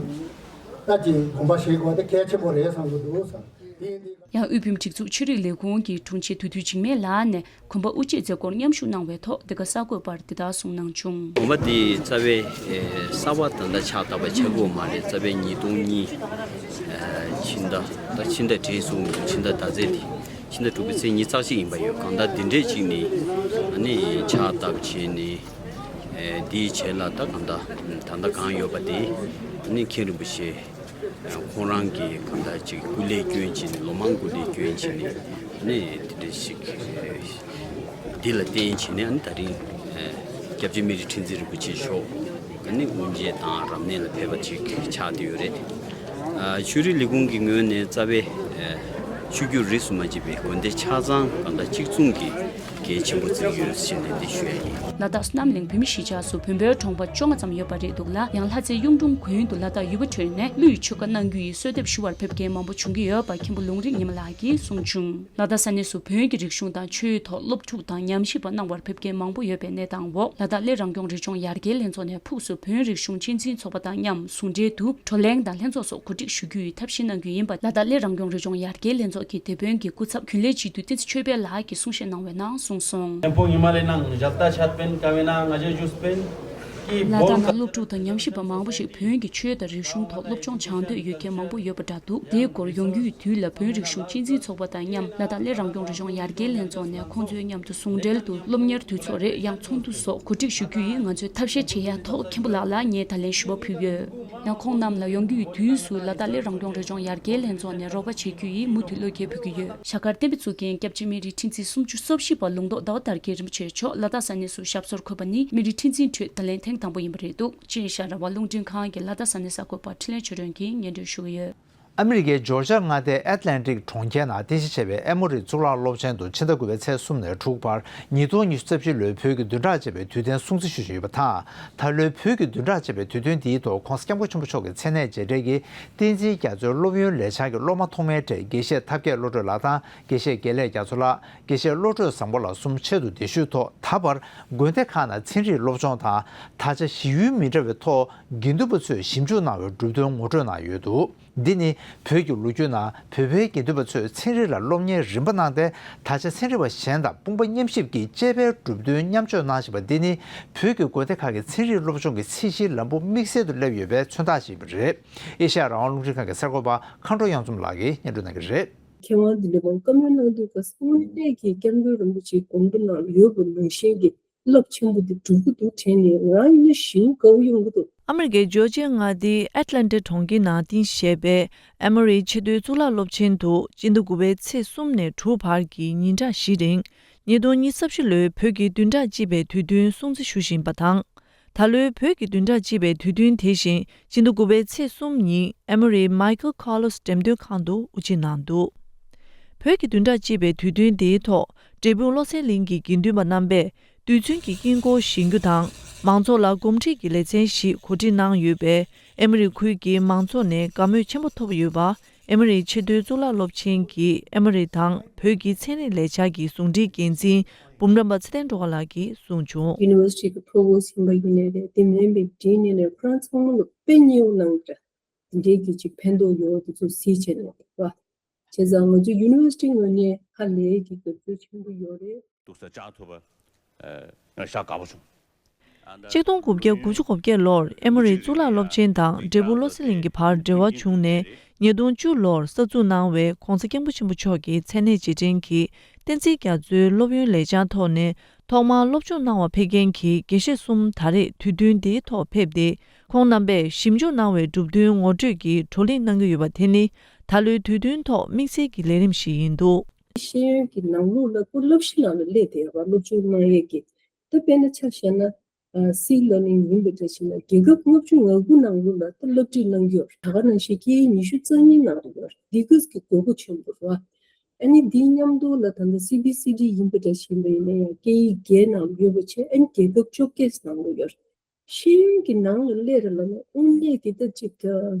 ད་ཅིག་དགོངས་པ་བཞེས་དགོས་པ་དེ་གལ་ཆེན་པོ་རེད་བསམ་གྱི་འདུག་བསམ། དེ་ཡིན་དུས། ཡང་དབུས་བོད་མིའི་སྒྲིག་འཛུགས་ཆོས་རིག་ལས་ཁུངས་ཀྱི་དྲུང་ཆེ་དུས་སྟོན་འཇིགས་མེད་ལགས་ནས་དགོན་པ་དབུ་འབྱེད་མཛད་སྒོར་མཉམ་ཞུགས་གནང་བའི་ཐོག་འདི་ག་གསར་འགོད་པར་འདི་ལྟར་གསུངས་གནང་བྱུང་། དགོན་པ་འདི་རྩ་བའི་གསར་པ་ད་ལྟ་ཆགས་བསྡད་པ་ཆགས་ཀྱི་ཡོད་མ་རེད། རྩ་བའི་ཉིས་སྟོང་གཉིས་ཕྱི་ཟླ་ད་ཕྱི་ཟླ་དྲུག་སོང་ཕྱི་ཟླ་ཟླ་ཚེས་དེ་ཕྱི་ཟླ་དྲུག་པའི་ཚེས་ཉི་ཤུ་རྩ་གཅིག་ཡིན་པ་ཡོད། གང་ལྟར་འདི་འདྲས་ཅིག་ནས་ཨ་ནི་ཕྱག་བཏབ་བྱས་ནས་འདིའི་རྗེས་ལ་ད་གང་ལྟར་ད་ལྟ་གང་ཡོད་པ་དེ་ཨ་ནི་མཁན་རིན་པོ་ཆེ། ཁོང་རང་གིས་གང་ལྟར་ཅིག་སྐུ་ལས་བསྐྱོན་བྱས་ནས་ལོ་མང་སྐུ་ལས་བསྐྱོན་བྱས་ནས་ནི་དེ་འདྲ་ཞིག་འདི་ལ་བརྟེན་བྱས་ནས་ཨ་ནི་ད་རིང་སྐྱབས་རྗེ་སྨན་རིའི་ཁྲི་འཛིན་རིན་པོ་ཆེ་མཆོག་ཨ་ནི་དབུ་འབྱེད་དང་རབ་གནས་ལ་ཕེབས་པ་ཅིག་ཆགས་བསྡད་ཡོད་རེད། ཆོས་རིག་ལས་ཁུངས་ཀྱི་ངོས་ནས་རྩ་བའི་ཆོས་བརྒྱུད་རིས་སུ་མ་ཆད་པའི་དགོན་སྡེ་ཆ་ཚང་གང་ལྟར་གཅིག་མཚུངས་ཀྱི་ གལ་ཆེན་པོ་བརྩི་གི་ཡོད་ཟེར་ནས་འདི་ཞུ་ཡ་ཡིན། ལ་དྭགས་སུ་གནམ་གླིང་བོད་མི་གཞིས་ཆགས་སུ་བོད་པའི་གྲོང་པ་བཅོ་ལྔ་ཙམ་ཡོད་པ་རེད་འདུག་ལ། ཡང་ལྷ་རྩེ་གཡུང་དྲུང་དགོན་དུ་ལ་དྭགས་ཡུལ་པ་ཁྲོད་ནས་ཀླུ་ཡི་ཆོ་ག་གནང་རྒྱུ་ཡི་གསོལ་འདེབས་ཞུ་བར་ཕེབས་མཁན་མང་པོ་བྱུང་གི་ཡོད་པ་མཁན་པོ་ལུང་རིགས་ཉི་མ་ལགས་ཀྱིས་གསུངས་བྱུང་། ལ་དྭགས་ས་གནས་སུ་བོན་གྱི་རིག་གཞུང་དང་ཆོས་ཐོག་སློབ་ཕྲུག་དང་ཉམས་ཞིབ་པ་གནང་བར་ཕེབས་མཁན་མང་པོ་ཡོད་པའི་གནས་སྟངས་འོག་ལ་དྭགས་གླེ་རང་སྐྱོང་རི་ལྗོངས་ཡར་རྒྱས་ལྷན་ཚོགས་ནས་ཕུགས་སུ་བོན་རིག་གཞུང་གཅེས་འཛིན་ཚོགས་པ་དང་མཉམ་ཟུང་འབྲེལ་དུ་བགྲོ་གླེང་དང་ལྷན་ཚོགས་སོགས་གོ་སྒྲིག་ཞུ་རྒྱུ་ཡི་ཐབས་ཤེས་གནང་རྒྱུ་ཡིན་པ་ལ་དྭགས་གླེ་རང་སྐྱོང་རི་ལྗོངས་ཡར་རྒྱས་ལྷན་ཚོགས་ཀྱི་དེད་དཔོན་གྱི་སྐུ་ཚབ་རྒྱུན་ལས་སྤྱི་འཐུས་བསྟན་འཛིན་ཆོས་འཕེལ་ལགས་ཀྱིས་གསུང་བཤད་གནང་བའི་ནང་གསུངས་སོང་། མཁན་པོ་ཉི་མ་ལགས་ནང་ཞབས་ཏ་ཆད་པན་ཀ་བེ་ན་ང་ཅག་ཞུས་པན་ཀྱི་ལ་དྭགས་ནང་སློབ་ཕྲུག་དང་ཉམས་ཞིབ་པ་མང་པོ་ཞིག་བོན་གྱི་ཆོས་དང་རིག་གཞུང་ཐོག་སློབ་སྦྱོང་སྦྱང་འདོད་ཡོད་མཁན་མང་པོ་ཡོད་པ་འདྲ་འདུག་དེའི་སྐོར་ཡོང་རྒྱུ་ཡི་དུས་ལ་བོན་རིག་གཞུང་གཅེས་འཛིན་ཚོགས་པ་དང་མཉམ་ལ་དྭགས་གླེ་རང་སྐྱོང་རི་ལྗོངས་ཡར་རྒྱས་ལྷན་ཚོགས་ནས་ཁོང་ཚོའི་མཉམ་དུ་ཟུང་འབྲེལ་དུ་སློབ་གཉེར་དུས་ཚོད་རེ་ཡང་ཚོགས་འདུ་སོགས་གོ་སྒྲིག་ཞུ་རྒྱུ་ཡིས་ང་ཚོས་ཐབས་ཤེས་བྱེད་ཡ་ཐོག་མཁན་པོ་ལགས་ལ་ངས་ད་ལན་ཞུ་བ་ཕུལ་ཡོད། ཡང་ཁོང་རྣམས་ལ་ཡོང་རྒྱུ་ཡི་དུས་སུ་ལ་དྭགས་གླེ་རང་སྐྱོང་རི་ལྗོངས་ཡར་རྒྱས་ལྷན་ཚོགས་ནས་རོགས་པ་བྱེད་རྒྱུ་ཡིས་མུ་མཐུད་བློ་འགེལ་ཕུལ་གྱི་ཡོད། ཤ་དཀར་བསྟན་པའི་གཙུག་རྒྱན་སྐྱབས་རྗེ་སྨན་རིའི་ཁྲི་འཛིན་སུམ་ཅུ་སོ་བཞི་པ་ལུང་རྟོགས་ཟླ་བ་དར་རྒྱས་རིན་པོ་ཆེ་མཆོག་ལ་དྭགས་ས་གནས་སུ་ཞབས་སོར་འཁོད་པ་ནི་སྨན་རིའི་ཁྲི་འཛིན་ཁྲོད་ད་ལན་ཐེངས་དང་པོ་ཡིན་པ་རེད་འདུག་ཅེས་ཤར་ར་བ་རླུང་འཕྲིན་ཁང་གི་ལ་དྭགས་ས་གནས་གསར་འགོད་པ་འཕྲིན་ལས་ཆོས་སྒྲོན་གྱིས་སྙན་སྒྲོན་ཞུ་གི་ཡོད། ཨ་མི་རི་ཀའི་ཇོར་ཇ་མངའ་སྡེའི་ཨེཊ་ལན་ཊིག་གྲོང་ཁྱེར་ནང་རྟེན་གཞི་བྱས་པའི་ཨེ་མོ་རི་གཙུག་ལག་སློབ་ཆེན་དུ་ཕྱི་ཟླ་དགུ་པའི་ཚེས་གསུམ་ནས་དྲུག་བར་ཉིས་སྟོང་ཉི་ཤུ་རྩ་བཞི་ལོའི་བོད་ཀྱི་བདུན་ཕྲག་ཅེས་པའི་དུས་སྟོན་སྲུང་བརྩི་ཞུ་བཞིན་ཡོད་པ་དང་། ད་ལོའི་བོད་ཀྱི་བདུན་ཕྲག་ཅེས་པའི་དུས་སྟོན་འདིའི་ཐོག་༧གོང་ས་༧སྐྱབས་མགོན་ཆེན་པོ་མཆོག་གི་མཚན་གནས་མཇལ་འཕྲད་ཀྱིས་བསྟན་འཛིན་རྒྱ་མཚོའི་སློབ་ཡོན་ལས་འཆར་གྱི་སློབ་མ་ཐོག་མའི་གྲས་དགེ་བཤེས་ཐབས་མཁས་བློ་གྲོས་ལགས་དང་། དགེ་བཤེས་དགེ་ལེགས་རྒྱ་མཚོ་ལགས། དགེ་བཤེས་བློ་གྲོས་བཟང་པོ་ལགས་གསུམ་ཆེད་དུ་དེ་ཞུས་ཐོག་ད་བར་དགོན་སྡེ་ཁག་ནང་ཚན་རིག་སློབ་སྦྱོང་དང་། ད་ཆ་གཞི་ཡུལ་མི་འདྲ་བའི་ཐོག་དགེ་འདུན་པ་ཚོས་ཞིབ་འཇུག་གནང་བའི་གྲུབ་དོན་ངོ་སྤྲོད་གནང་ཡོད་འདུག་འདི་ནི་བོད་ཀྱི་ལོ་རྒྱུས་ནང་བོད་པའི་དགེ་འདུན་པ་ཚོས་ཚན་རིག་ལ་སློབ་གཉེར་རིམ་པ་གནང་སྟེ། ད་ཆ་ཚན་རིག་པ་གཞན་དང་དཔུང་པ་མཉམ་གཤིབ་ཀྱིས་དཔྱད་པའི་གྲུབ་དོན་མཉམ་སྤྱོད་གནང་བཞིན་པ་འདི་ནི་བོད་ཀྱི་དགོན་སྡེ་ཁག་གི་ཚན་རིག་སློབ་སྦྱོང་གི་ཚད་གཞིའི་ལམ་བུ་དམིགས་བསལ་དུ་སླེབས་ཡོད་པའི་མཚོན་རྟགས་ཤིག་ཡིན་པ་རེད། ཨེ་ཤ་ཡ་རང་དབང་རླུང་འཕྲིན་ཁང་གི་གསར་འགོད་པ་མཁའ་འགྲོ་གཡང་འཛོམས་ལགས་ཀྱིས་སྙན་སྒྲོན་གནང་གི་རེད། མཁས་དབང་འདི་འདྲ་བ་བཀའ་མོལ་གནང་དུས་སྐབས་སུ་དངོས་གནས་ཀྱི་སྐྱབས་མགོན་རིན་པོ་ཆེའི་དགོངས་པ་ནང་ཡོད་པའི་ལུང་བཞིན་གྱི་རླབས་ཆེན་པོ་འདི་སྒྲུབ་ཀྱི་འདུག་དྲན་ནས་ང་རང་ཡིན་ན་ཞེ་པོ་དགའ་པོ་ཡོང་གི་འདུག་ཨ་མི་རི་ཀའི་ཇོར་ཇི་ཡ་མངའ་སྡེའི་ཨེཊ་ལན་ཊ་གྲོང་ཁྱེར་ནང་རྟེན་གཞི་བྱས་པའི་ཨེ་མོ་རི་ཆེས་མཐོའི་གཙུག་ལག་སློབ་ཆེན་དུ་སྤྱི་ཟླ་དགུ་པའི་ཚེས་གསུམ་ནས་དྲུག་བར་གྱི་ཉིན་གྲངས་བཞི་རིང་། ཉིས་སྟོང་ཉི་ཤུ་རྩ་བཞི་ལོའི་བོད་ཀྱི་བདུན་ཕྲག་གཅིག་པའི་དུས་སྟོན་སྲུང་བརྩི་ཞུ་བཞིན་པ་དང་། ད་ལོའི་བོད་ཀྱི་བདུན་ཕྲག་གཅིག་པའི་དུས་སྟོན་དེ་བཞིན་སྤྱི་ཟླ་དགུ་པའི་ཚེས་གསུམ་ཉིན་ཨེ་མོ་རི་མའི་ཁལ་ཁོ་ལོ་སི་འགྲེམས་སྟོན་ཁང་དུ་དབུ་འབྱེད་གནང་འདུག་བོད་ཀྱི་བདུན་ཕྲག་གཅིག་པའི་དུས་སྟོན་དེའི་ཐོག་འབྲས་སྤུངས་བློ་གསལ་གླིང་གི་དགེ་འདུན་པ་རྣམ་པས་རྡུལ་ཚོན་གྱི་དཀྱིལ་འཁོར་བཞེངས་རྒྱུ་དང་། མང་ཚོགས་ལ་གོམས་འདྲིས་ཀྱི་ལེ་ཚན་ཞིག་གོ་སྒྲིག་གནང་ཡོད་པས། ཨེ་མོ་རི་ཁུལ་གྱི་མང་ཚོགས་ནས་དགའ་མོས་ཆེན་པོ་ཐོབ་ཡོད་པ། ཨེ་མོ་རི་ཆེས་མཐོའི་གཙུག་ལག་སློབ་ཆེན་གྱི་ཨེ་མོ་རི་དང་བོད་ཀྱི་ཚན་རིག་ལས་འཆར་གྱི་ཟུང་འབྲེལ་འགན་འཛིན་འབུམ་རམས་པ་ཚེ་བརྟན་སྒྲོལ་དཀར་ལགས་ཀྱིས་གསུངས་བྱུང་། ཡུ་ནི་ཝར་སི་ཊི་གི་པྲོ་བོ་སི་ཡིན་པ་ཡིན་ནའི་རེད། དེ་མིན་པའི་འབྲེལ་ནས་ནས་ཁོ་རང་ཚང་མ་ལ་དཔེ་ཉེ་བོ་གནང་འདྲ། དེ་འདྲའི་གི་ཅིག་ཕན་ཐོགས་ཡོད་དེ་ཚོ་གཟིགས་བྱས་ནས་རེད་བ། བྱས་ཙང་ང་ཚོ་ཡུ་ནི་ཝར་སི་ཊི་ངོས་ནས་ཧ་ལས་ཀྱི་དགའ་ཚོར་ཆེན་པོ་ཡོད་རེད། འདུག་ས་བཅར་ཐུབ་པ་ང་ཤ་དགའ་པོ་བྱུང་། གཅིག་སྟོང་དགུ་བརྒྱ་དགུ་བཅུ་གོ་བརྒྱད་ལོར་ཨེ་མོ་རི་གཙུག་ལག་སློབ་ཆེན་དང་འབྲས་སྤུངས་བློ་གསལ་གླིང་གི་བར་འབྲེལ་བ་བྱུང་ནས། ཉིས་སྟོང་བཅུ་ལོར་གསར་འཛུགས་གནང་བའི་གོང་ས་སྐྱབས་མགོན་ཆེན་པོ་མཆོག་གི་མཚན་གནས་རྗེས་དྲན་གྱི་བསྟན་འཛིན་རྒྱ་མཚོའི་སློབ་ཡོན་ལས་འཆར་ཐོག་ནས་ཐོག་མར་སློབ་སྦྱོང་གནང་བར་ཕེབས་མཁན་གྱི་དགེ་བཤེས་གསུམ་ད་རེས་དུས་སྟོན་འདིའི་ཐོག་ཕེབས་ཏེ། ཁོང་རྣམ་པས་ཞིབ་འཇུག་གནང་བའི་གྲུབ་དོན་ངོ་སྤྲོད་ཀྱིས་བགྲོ་གླེང་གནང་གི་ཡོད་པ་དེ་ནི་ད་ལོའི་དུས་སྟོན་ཐོག་དམིགས་བསལ་གྱི་ལས་རིམ་ཞིག་ཡིན་འདུག་ཤེས་ཡོན་གྱི་ནང་ལོགས་ལ་ཁོ་བསླབ་གཞི་ནང་ལ་སླེབས་བསྡད་ཡོད་པ། སློབ་སྦྱོང་གནང་ཡས་ཀྱི་ད་དཔེར་ན་ཆ་བཞག་ན། སི་ལར་ནིང་ཡིན་པ་འདྲ་ཞིག་ལ་རྒྱལ་ཁབ་ལྔ་བཅུ་ང་དགུ་ནང་ལོགས་ལ་ད་བསླབ་ཁྲིད་གནང་གི་ཡོད་རེད། ད་ག་ནང་བཞིན་སྐད་ཡིག་ཉི་ཤུ་རྩ་གཉིས་ནང་ལ་ཡོད་རེད། འདི་ག་གི་དགོས་མཁོ་ཆེན་པོ་རེད་བ། ཨ་ནི་འདིའི་མཉམ་དུ་ལ་ད་ལྟ་སི་བི་སི་ཌི་ཡིན་པ་འདྲ་ཞིག་ཡིན་པ་ཡིན་ན་ཡང་སྐད་ཡིག་བརྒྱད་ནང་ལ་ཡོད་པ་བྱས། ཨ་ནི་རྒྱལ་ཁབ་བཅོ་བརྒྱད་ནང་ལ་ཡོད་རེད། ཤེས་ཡོན་གྱི་ནང་ལ་སླེབས་རེད་ལབ་ན་དངོས་གནས་ཀྱི་ད་ཅིག་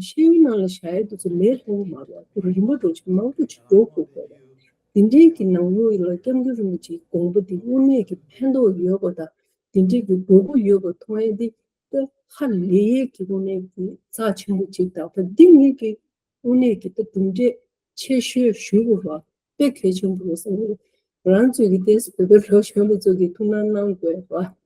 ཤེས་ཡོན་ནང་ལ་བཞག་ཡ་དེ་ཚོ་ལས་སླ་པོ་མ་རེད། ཁོ་རིམ་པ་འགྲོ་ཆ་མང་པོ་ཅིག་འགྲོ་དགོས་ཀྱི་རེད། དེ་འདྲའི་གི་ནང་ལོགས་ལ་སྐྱབས་མགོན་རིན་པོ་ཆེའི་དགོངས་པ་དེ་དངོས་གནས་ཀྱི་ཕན་ཐོགས་ཡོད་པ་དང་། དེ་འདྲའི་གི་དགོས་མཁོ་ཡོད་པ་མཐོང་ཡ་དེ་ད་ཧ་ལས་ཡས་ཀྱི་དངོས་གནས་ཀྱི་རྩ་ཆེན་པོ་ཅིག་དང་། ད་འདི་ངེད་ཀྱི་དངོས་གནས་ཀྱི་ད་གྲུབ་འབྲས་ཆེ་ཤོས་ཞུ་དགོས་པ་དཔེ་གལ་ཆེན་པོ་རེད་བསམ་གྱི་འདུག་ང་རང་ཚོའི་གི་ཏོག་ཙམ་བོད་པའི་ལོ་གཞོན་པ་ཚོ་གིས་ཐུགས་སྣང་གནང་དགོས་པ།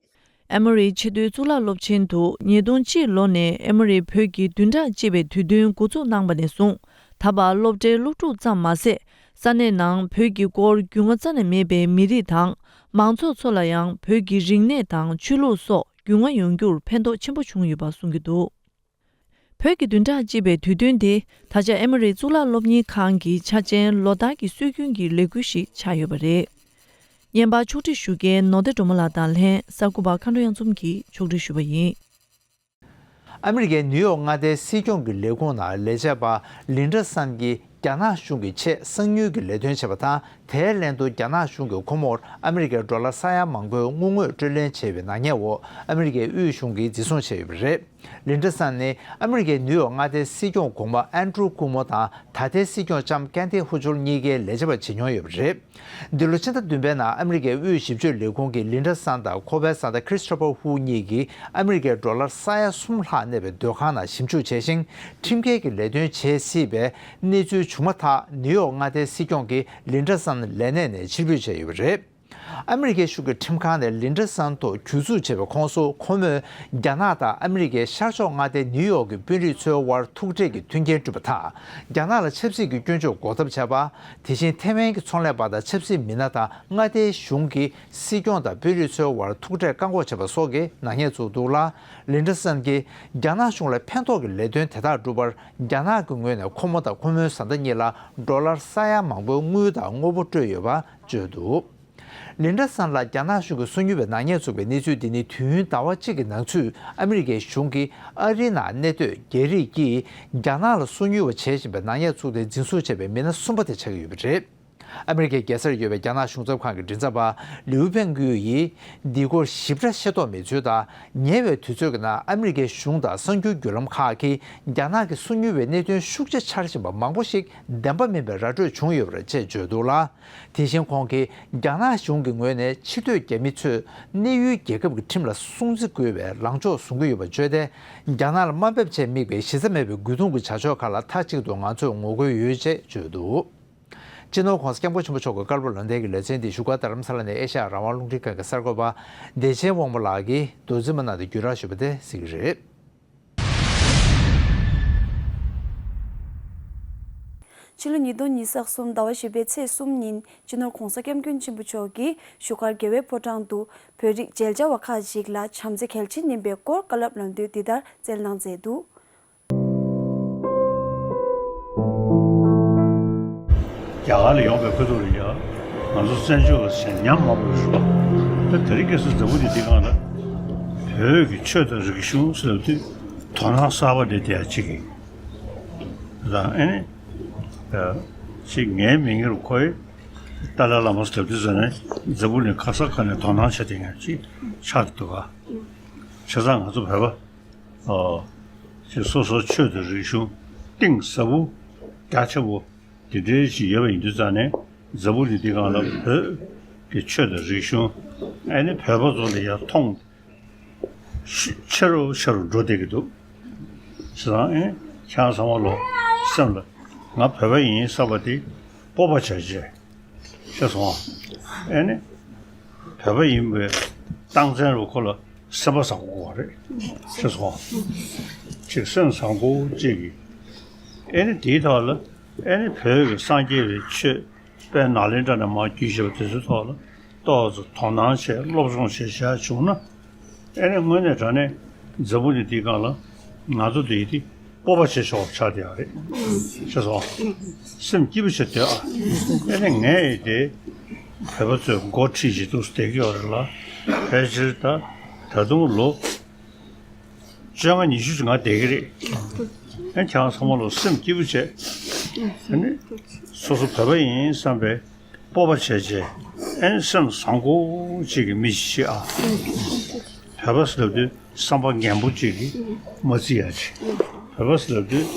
ཨེ་མོ་རི་ཆེས་མཐོའི་གཙུག་ལག་སློབ་ཆེན་དུ་ཉིས་སྟོང་གཅིག་ལོ་ནས་ཨེ་མོ་རི་བོད་ཀྱི་བདུན་ཕྲག་གཅིག་པའི་དུས་སྟོན་འགོ་འཛུགས་གནང་བ་ནས་བཟུང་། ད་བར་སློབ་གྲྭའི་སློབ་ཕྲུག་ཙམ་མ་ཟད། ས་གནས་ནང་བོད་ཀྱི་སྐོར་རྒྱུས་མངའ་རྩ་ནས་མེད་པའི་མི་རིགས་དང་། མང་ཚོགས་ཚོ་ལ་ཡང་བོད་ཀྱི་རིག་གནས་དང་ཆོས་ལུགས་སོགས་རྒྱུས་མངའ་ཡོང་རྒྱུར་ཕན་ཐོགས་ཆེན་པོ་བྱུང་ཡོད་པ་གསུང་གི་འདུག་བོད་ཀྱི་བདུན་ཕྲག་གཅིག་པའི་དུས་སྟོན་དེ་ད་ཆ་ཨེ་མོ་རི་གཙུག་ལག་སློབ་གཉེར་ཁང་གི་འཆར་ཅན་ལོ་ལྟར་གྱི་སྲོལ་རྒྱུན་གྱི་ལས་འགུལ་ཞིག་ཆགས་ཡོད་པ་རེད། བརྙན་པར་ཕྱོགས་སྒྲིག་ཞུ་མཁན་ནོར་བདེ་སྒྲོལ་མ་ལགས་དང་ལྷན་གསར་འགོད་པ་མཁའ་འགྲོ་གཡང་འཛོམས་ཀྱིས་ཕྱོགས་སྒྲིག་ཞུས་པ་ཡིན། ཨ་མི་རི་ཀའི་ནིའུ་ཡོག་མངའ་སྡེའི་སྲིད་སྐྱོང་གི་ལས་ཁུངས་ནང་ལས་བྱེད་པ་ལིན་ཌ་སན་གྱིས་ རྒྱ་ནག་གཞུང་གི་ཆེད་གསང་ཉུལ་གྱི་ལས་དོན་བྱས་པ་དང་། དེའི་ལན་དུ་རྒྱ་ནག་གཞུང་གིས་ཁོ་མོར་ཨ་མི་རི་ཀའི་ཌོ་ལར་ས་ཡ་མང་པོའི་དངུལ་དངོས་སྤྲོད་ལེན་བྱས་པའི་ནག་ཉེས་འོག་ཨ་མི་རི་ཀའི་དབུས་གཞུང་གིས་འཛིན་བཟུང་བྱས་ཡོད་པ་རེད། ལིན་ཌ་སན་ནི་ཨ་མི་རི་ཀའི་ནིའུ་ཡོག་མངའ་སྡེའི་སྲིད་སྐྱོང་གོང་མ་ཨན་ཌྲུ་ཀུ་མོ་དང་ད་ལྟའི་སྲིད་སྐྱོང་ལྕམ་ཀན་ཐི་ཧུ་ཆོལ་གཉིས་ཀའི་ལས་བྱེད་པ་བྱེད་མྱོང་ཡོད་པ་རེད། འདི་ལོ་ཕྱི་ཟླ་བདུན་པའི་ནང་ཨ་མི་རི་ཀའི་དབུས་ཞིབ་དཔྱོད་ལས་ཁུངས་ཀྱི་ལིན་ཌ་སན་དང་ཁོ་པའི་བཟའ་ཟླ་ཁྲི་སི་ཊོ་ཕར་ཧུ་གཉིས་ཀྱིས་ཨ་མི་རི་ཀའི་ཌོ་ལར་ས་ཡ་གསུམ་ལྷག་གནས་པའི་སྡོད་ཁང་ནང་ཞིབ་འཇུག་བྱས་ཤིང་། ཁྲིམས་འགལ་གྱི་ལས་དོན་བྱེད་སྲིད་པའི་གནས་ཚུལ་བྱུང་མ་ཐག་ནིའུ་ཡོག་མངའ་སྡེའི་སྲིད་སྐྱོང་གིས་ལིན་ཌ་སན་ལས་གནས་ནས་ཕྱིར་འབུད་བྱས་ཡོད་པ་རེད། ཨ་མི་རི་ཀའི་གཞུང་གི་ཁྲིམས་ཁང་ནས་ལིན་ཌ་སན་ཐོག་གྱོད་འཛུགས་བྱས་པའི་ཁོངས་སུ་ཁོ་མོས་རྒྱ་ནག་དང་ཨ་མི་རི་ཀའི་ཤར་ཕྱོགས་མངའ་སྡེ་ནིའུ་ཡོག་གི་དཔོན་རིགས་ཚོའི་དབར་ཐུག་འཕྲད་ཀྱི་མཐུན་རྐྱེན་བསྐྲུན་པ་དང་། རྒྱ་ནག་ལ་ཆབ་སྲིད་ཀྱི་སྐྱོན་བརྗོད་འགོག་ཐབས་བྱས་པ། དེ་བཞིན་ཐེ་ཝན་གྱི་ཚོང་ལས་པ་དང་ཆབ་སྲིད་མི་སྣ་དང་མངའ་སྡེའི་གཞུང་གི་སྲིད་སྐྱོང་དང་དཔོན་རིགས་ཚོའི་དབར་ཐུག་འཕྲད་བཀག་འགོག་བྱས་པ་སོགས་ཀྱི་ནག་ཉེས་བཙུགས་འདུག་ལ། ལིན་ཌ་སན་གྱིས་རྒྱ་ནག་གཞུང་ལ་ཕན་ཐོགས་ཀྱི་ལས་དོན་དེ་དག་བསྒྲུབས་པར་རྒྱ་ནག་གི་ངོས་ནས་ཁོ་མོ་དང་ཁོ་མོའི་བཟའ་ཟླ་གཉིས་ལ་ཌོ་ལར་ས་ཡ་མང་པོའི་དངུལ་དང་དངོས་པོ་སྤྲོད་ཡོད་པ་བརྗོད་འདུག་ལིན་ཌ་སན་ལ་རྒྱ་ནག་གཞུང་གིས་སོ་ཉུལ་བའི་ནག་ཉེས་བཙུགས་པའི་གནས་ཚུལ་འདི་ནི་དུས་ཡུན་ཟླ་བ་གཅིག་གི་ནང་ཚུད་ཨ་མི་རི་ཀའི་གཞུང་གིས་ཨ་རིའི་ནང་གནས་སྡོད་རྒྱ་རིགས་ཀྱིས་རྒྱ་ནག་ལ་སོ་ཉུལ་བ་བྱས་བཞིན་པའི་ནག་ཉེས་བཙུགས་ཏེ་འཛིན་བཟུང་བྱས་པའི་མི་སྣ་གསུམ་པ་དེ་ཆགས་ཀྱི་ཡོད་པ་རེད། ཨ་མི་རི་ཀའི་རྒྱལ་སར་ཡོད་པའི་རྒྱ་ནག་གཞུང་ཚབ་ཁང་གི་མགྲིན་ཚབ་པ་ལིའུ་ཕེང་ཀུའུ་ཡིས་འདི་སྐོར་ཞིབ་ཕྲ་ཤེས་རྟོགས་མེད་ཚུལ་དང་། ཉེ་བའི་དུས་ཚོད་ཀྱི་ནང་ཨ་མི་རི་ཀའི་གཞུང་དང་གསར་འགྱུར་བརྒྱུད་ལམ་ཁག་གིས་རྒྱ་ནག་གི་སོ་ཉུལ་བའི་གནད་དོན་ཤུགས་ཆེ་འཆར་བཞིན་པ་མང་པོ་ཞིག་བདེན་པ་མིན་པའི་ར་སྤྲོད་བྱུང་ཡོད་པ་རེད་ཅེས་བརྗོད་འདུག་ལ། དེ་བཞིན་ཁོང་གིས་རྒྱ་ནག་གཞུང་གི་ངོས་ནས་ཕྱིར་སྡོད་རྒྱ་མི་ཚོས་གནས་ཡུལ་རྒྱལ་ཁབ་ཀྱི་ཁྲིམས་ལ་སྲུང་བརྩི་དགོས་པའི་ལངས་ཕྱོགས་བཟུང་གི་ཡོད་པ་བརྗོད་དེ། རྒྱ་ནག་ལ་དམའ་འབེབས་བྱེད་དམིགས་པའི་གཞི་རྩ་མེད་པའི་རྒོལ་རྡུང་གི་བྱ་སྤྱོད་ཁག་ལ་མཐའ་གཅིག་ཏུ་ང་ཚོས་ངོ་རྒོལ་ཡོད་ཅེས་བརྗོད་འདུག་སྤྱི་ནོར་༧གོང་ས་༧སྐྱབས་མགོན་ཆེན་པོ་མཆོག་གི་བཀའ་སློབ་ལམ་སྟོན་གྱི་ལེ་ཚན་འདི་བཞུགས་སྒར་རྡ་རམ་ས་ལ་ནས་ཨེ་ཤ་ཡ་རང་དབང་རླུང་འཕྲིན་ཁང་གི་གསར་འགོད་པ་བདེ་ཆེན་དབང་པོ་ལགས་ཀྱིས་མདོ་འཛིན་མ་གནང་སྟེ་བརྒྱུད་བསྒྲགས་ཞུས་པ་དེ་གཟིགས་ཀྱི་རེད། ཕྱི་ལོ་ཉིས་སྟོང་ཉི་ཤུ་རྩ་གསུམ་ཟླ་བ་བཞི་པའི་ཚེས་གསུམ་ཉིན་སྤྱི་ནོར་༧གོང་ས་༧སྐྱབས་མགོན་ཆེན་པོ་མཆོག་གིས་བཞུགས་སྒར་རྒྱལ་བའི་ཕོ་བྲང་དུ་བོད་རིགས་མཇལ་བཅར་བ་ཁག་ཅིག་ལ་བྱམས་བརྩེ་གལ་ཆེན་ཡིན་པའི་སྐོར་བཀའ་སློབ་ལམ་སྟོན་འདི་ལྟར་སྩལ་གནང་མཛད་འདུག་རྒྱ་གར་ལ་ཡོང་པའི་ཁ་ཐུག་ལ་ཡ། ང་ཚོ་བཙན་བྱོལ་བ་ཞིག་ཉམས་མང་པོ་ཡོད་རེད་པ། ད་དེ་རིང་ཁ་སང་འཛམ་བུ་གླིང་འདི་སྒང་ལ། བོད་ཀྱི་ཆོས་དང་རིག་གཞུང་ཟེར་ལབ་དུས་དོ་སྣང་གསར་པ་འདི་སྟེར་ཡ་གཅིག་གིས། ད་ཨ་ནི། ཅིག་ངའི་མིང་ངེར་ཁོའི་ཏཱ་ལའི་བླ་མ་ཟེར་ལབ་དུས་ཙམ་ནས་འཛམ་བུ་གླིང་ག་ས་ག་ནས་དོ་སྣང་བྱེད་བསྡད་མཁན་ཅིག་ཆགས་འདུག་ག་བྱས་ཙང་ང་ཚོ་བོད་པ། ཨོ། ཅིག་སོ་སོའི་ཆོས་དང་རིག་གཞུང་གཏིང་ཟབ་པོ་རྒྱ་ཆེན་པོ་དེ་འདྲའི་ཞིག་ཡོད་པ་ཡིན་དུས་ཙང་ནས་འཛམ་བུ་གླིང་འདི་སྒང་ལ་བོད་ཀྱི་ཆོས་དང་རིག་གཞུང་ཨ་ནི་བོད་པ་ཚོ་ལ་ཡར་མཐོང་ཆེ་རུ་ཆེ་རུ་འགྲོ་བསྡད་ཀྱི་འདུག་བྱས་ཙང་ཨ་ནི་ཁྱེད་རང་ཚང་མ་ལོ་སེམས་ལ་ང་བོད་པ་ཡིན་བསམ་པ་དེ་སྤོབས་པ་བྱས་བྱས། ཤེས་སོང་ཨ། ཨེ་ནི། བོད་པ་ཡིན་པའི་རྟགས་མཚན་རུ་ཁོ་ལ་སེམས་པ་བཟང་པོ་དགོས་པ་རེད། ཤེས་སོང་ཨ། ཅིག་སེམས་བཟང་པོ་ཅིག་གིས། ཨེ་ནི་དེའི་ཐོག་ལ་ཨེ་ནི་བོད་ཀྱི་སངས་རྒྱས་པའི་ཆོས་དཔལ་ནཱ་ལེནྡྲ་ནས་མར་བརྒྱུད་བཞག་པ་དེ་ཚོའི་ཐོག་ལ་ཏོག་ཙམ་དོ་སྣང་བྱས་སློབ་སྦྱོང་བྱས་བཞག་བྱུང་ན། ཨེ་ནི་དངོས་གནས་དྲང་གནས་འཛམ་བུ་གླིང་འདིའི་སྒང་ལ་ང་ཚོ་འདི་ཡི་དེ་སྤོབས་པ་བྱེད་ཆོག་པ་ཆགས་བསྡད་ཡོད་རེད། ཤེས་སོང་ཨ། སེམས་སྐྱིད་པོ་བྱེད་བསྡད་ཨ། ཨེ་ནི་ངས་ཡི་དེ་བོད་པ་ཚོས་འགོ་ཁྲིད་བྱེད་འདུག་བསྡད་ཀྱི་ཡོད་རེད་ལ། ཕལ་ཆེར་ད་ད་དུང་ལོ་བཅོ་ལྔ་ཉི་ཤུ་ཅིག་ང་བསྡད་ཀྱི་རེད། ཨེ་ཁྱེད་རང་ཚང་མ་ལོ་སེམས་སྐྱིད་པོ་བྱས། ཨེ་ནི་སོ་སོ་བོད་པ་ཡིན་བསམ་པའི་སྤོབས་པ་བྱས་བྱས། ཨེ་ནི་སེམས་བཟང་པོ་ཅིག་གི་མི་ཞིག་ཨ། བོད་པ་ཟེར་ལབ་དུས་བསམ་པ་ངན་པོ་ཅིག་གིས་མ་བརྩི་ཡ་ཅིག་བོད་པ་ཟེར་ལབ་དུས་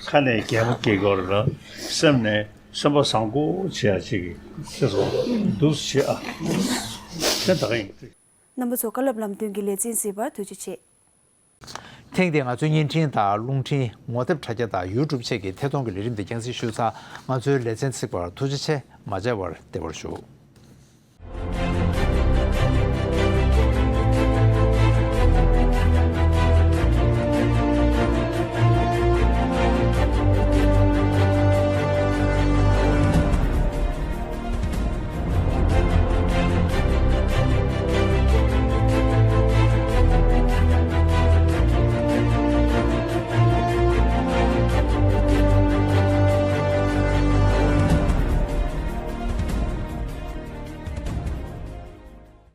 ཁ་ནས་རྒྱལ་པོ་སྐྱེ་དགོས་རེད་ལ། སེམས་ནས་སེམས་པ་བཟང་པོ་བྱེད་ཡ་ཅིག་གིས་ཤེས་སོང་འདུག་བྱེད་ཨ། དེ་ད་ག་ཡིན། རྣམ་པ་ཚོ་བཀའ་སློབ་ལམ་སྟོན་གྱི་ལེ་ཚན་གཟིགས་པར་ཐུགས་རྗེ་ཆེ། ཐེངས་འདིའི་ང་ཚོའི་བརྙན་འཕྲིན་དང་རླུང་འཕྲིན་ངོ་དེབ་དྲ་རྒྱ་དང་ཡུ་ཊུབ་བཅས་ཀྱི་ཐད་གཏོང་གི་ལས་རིམ་འདི་རྒྱང་སྲིང་ཞུས་ཚར། ང་ཚོའི་ལེ་ཚན་གཟིགས་པར་ཐུགས་རྗེ་ཆེ། མ་མཇལ་བར་བདེ་བར་བཞུགས།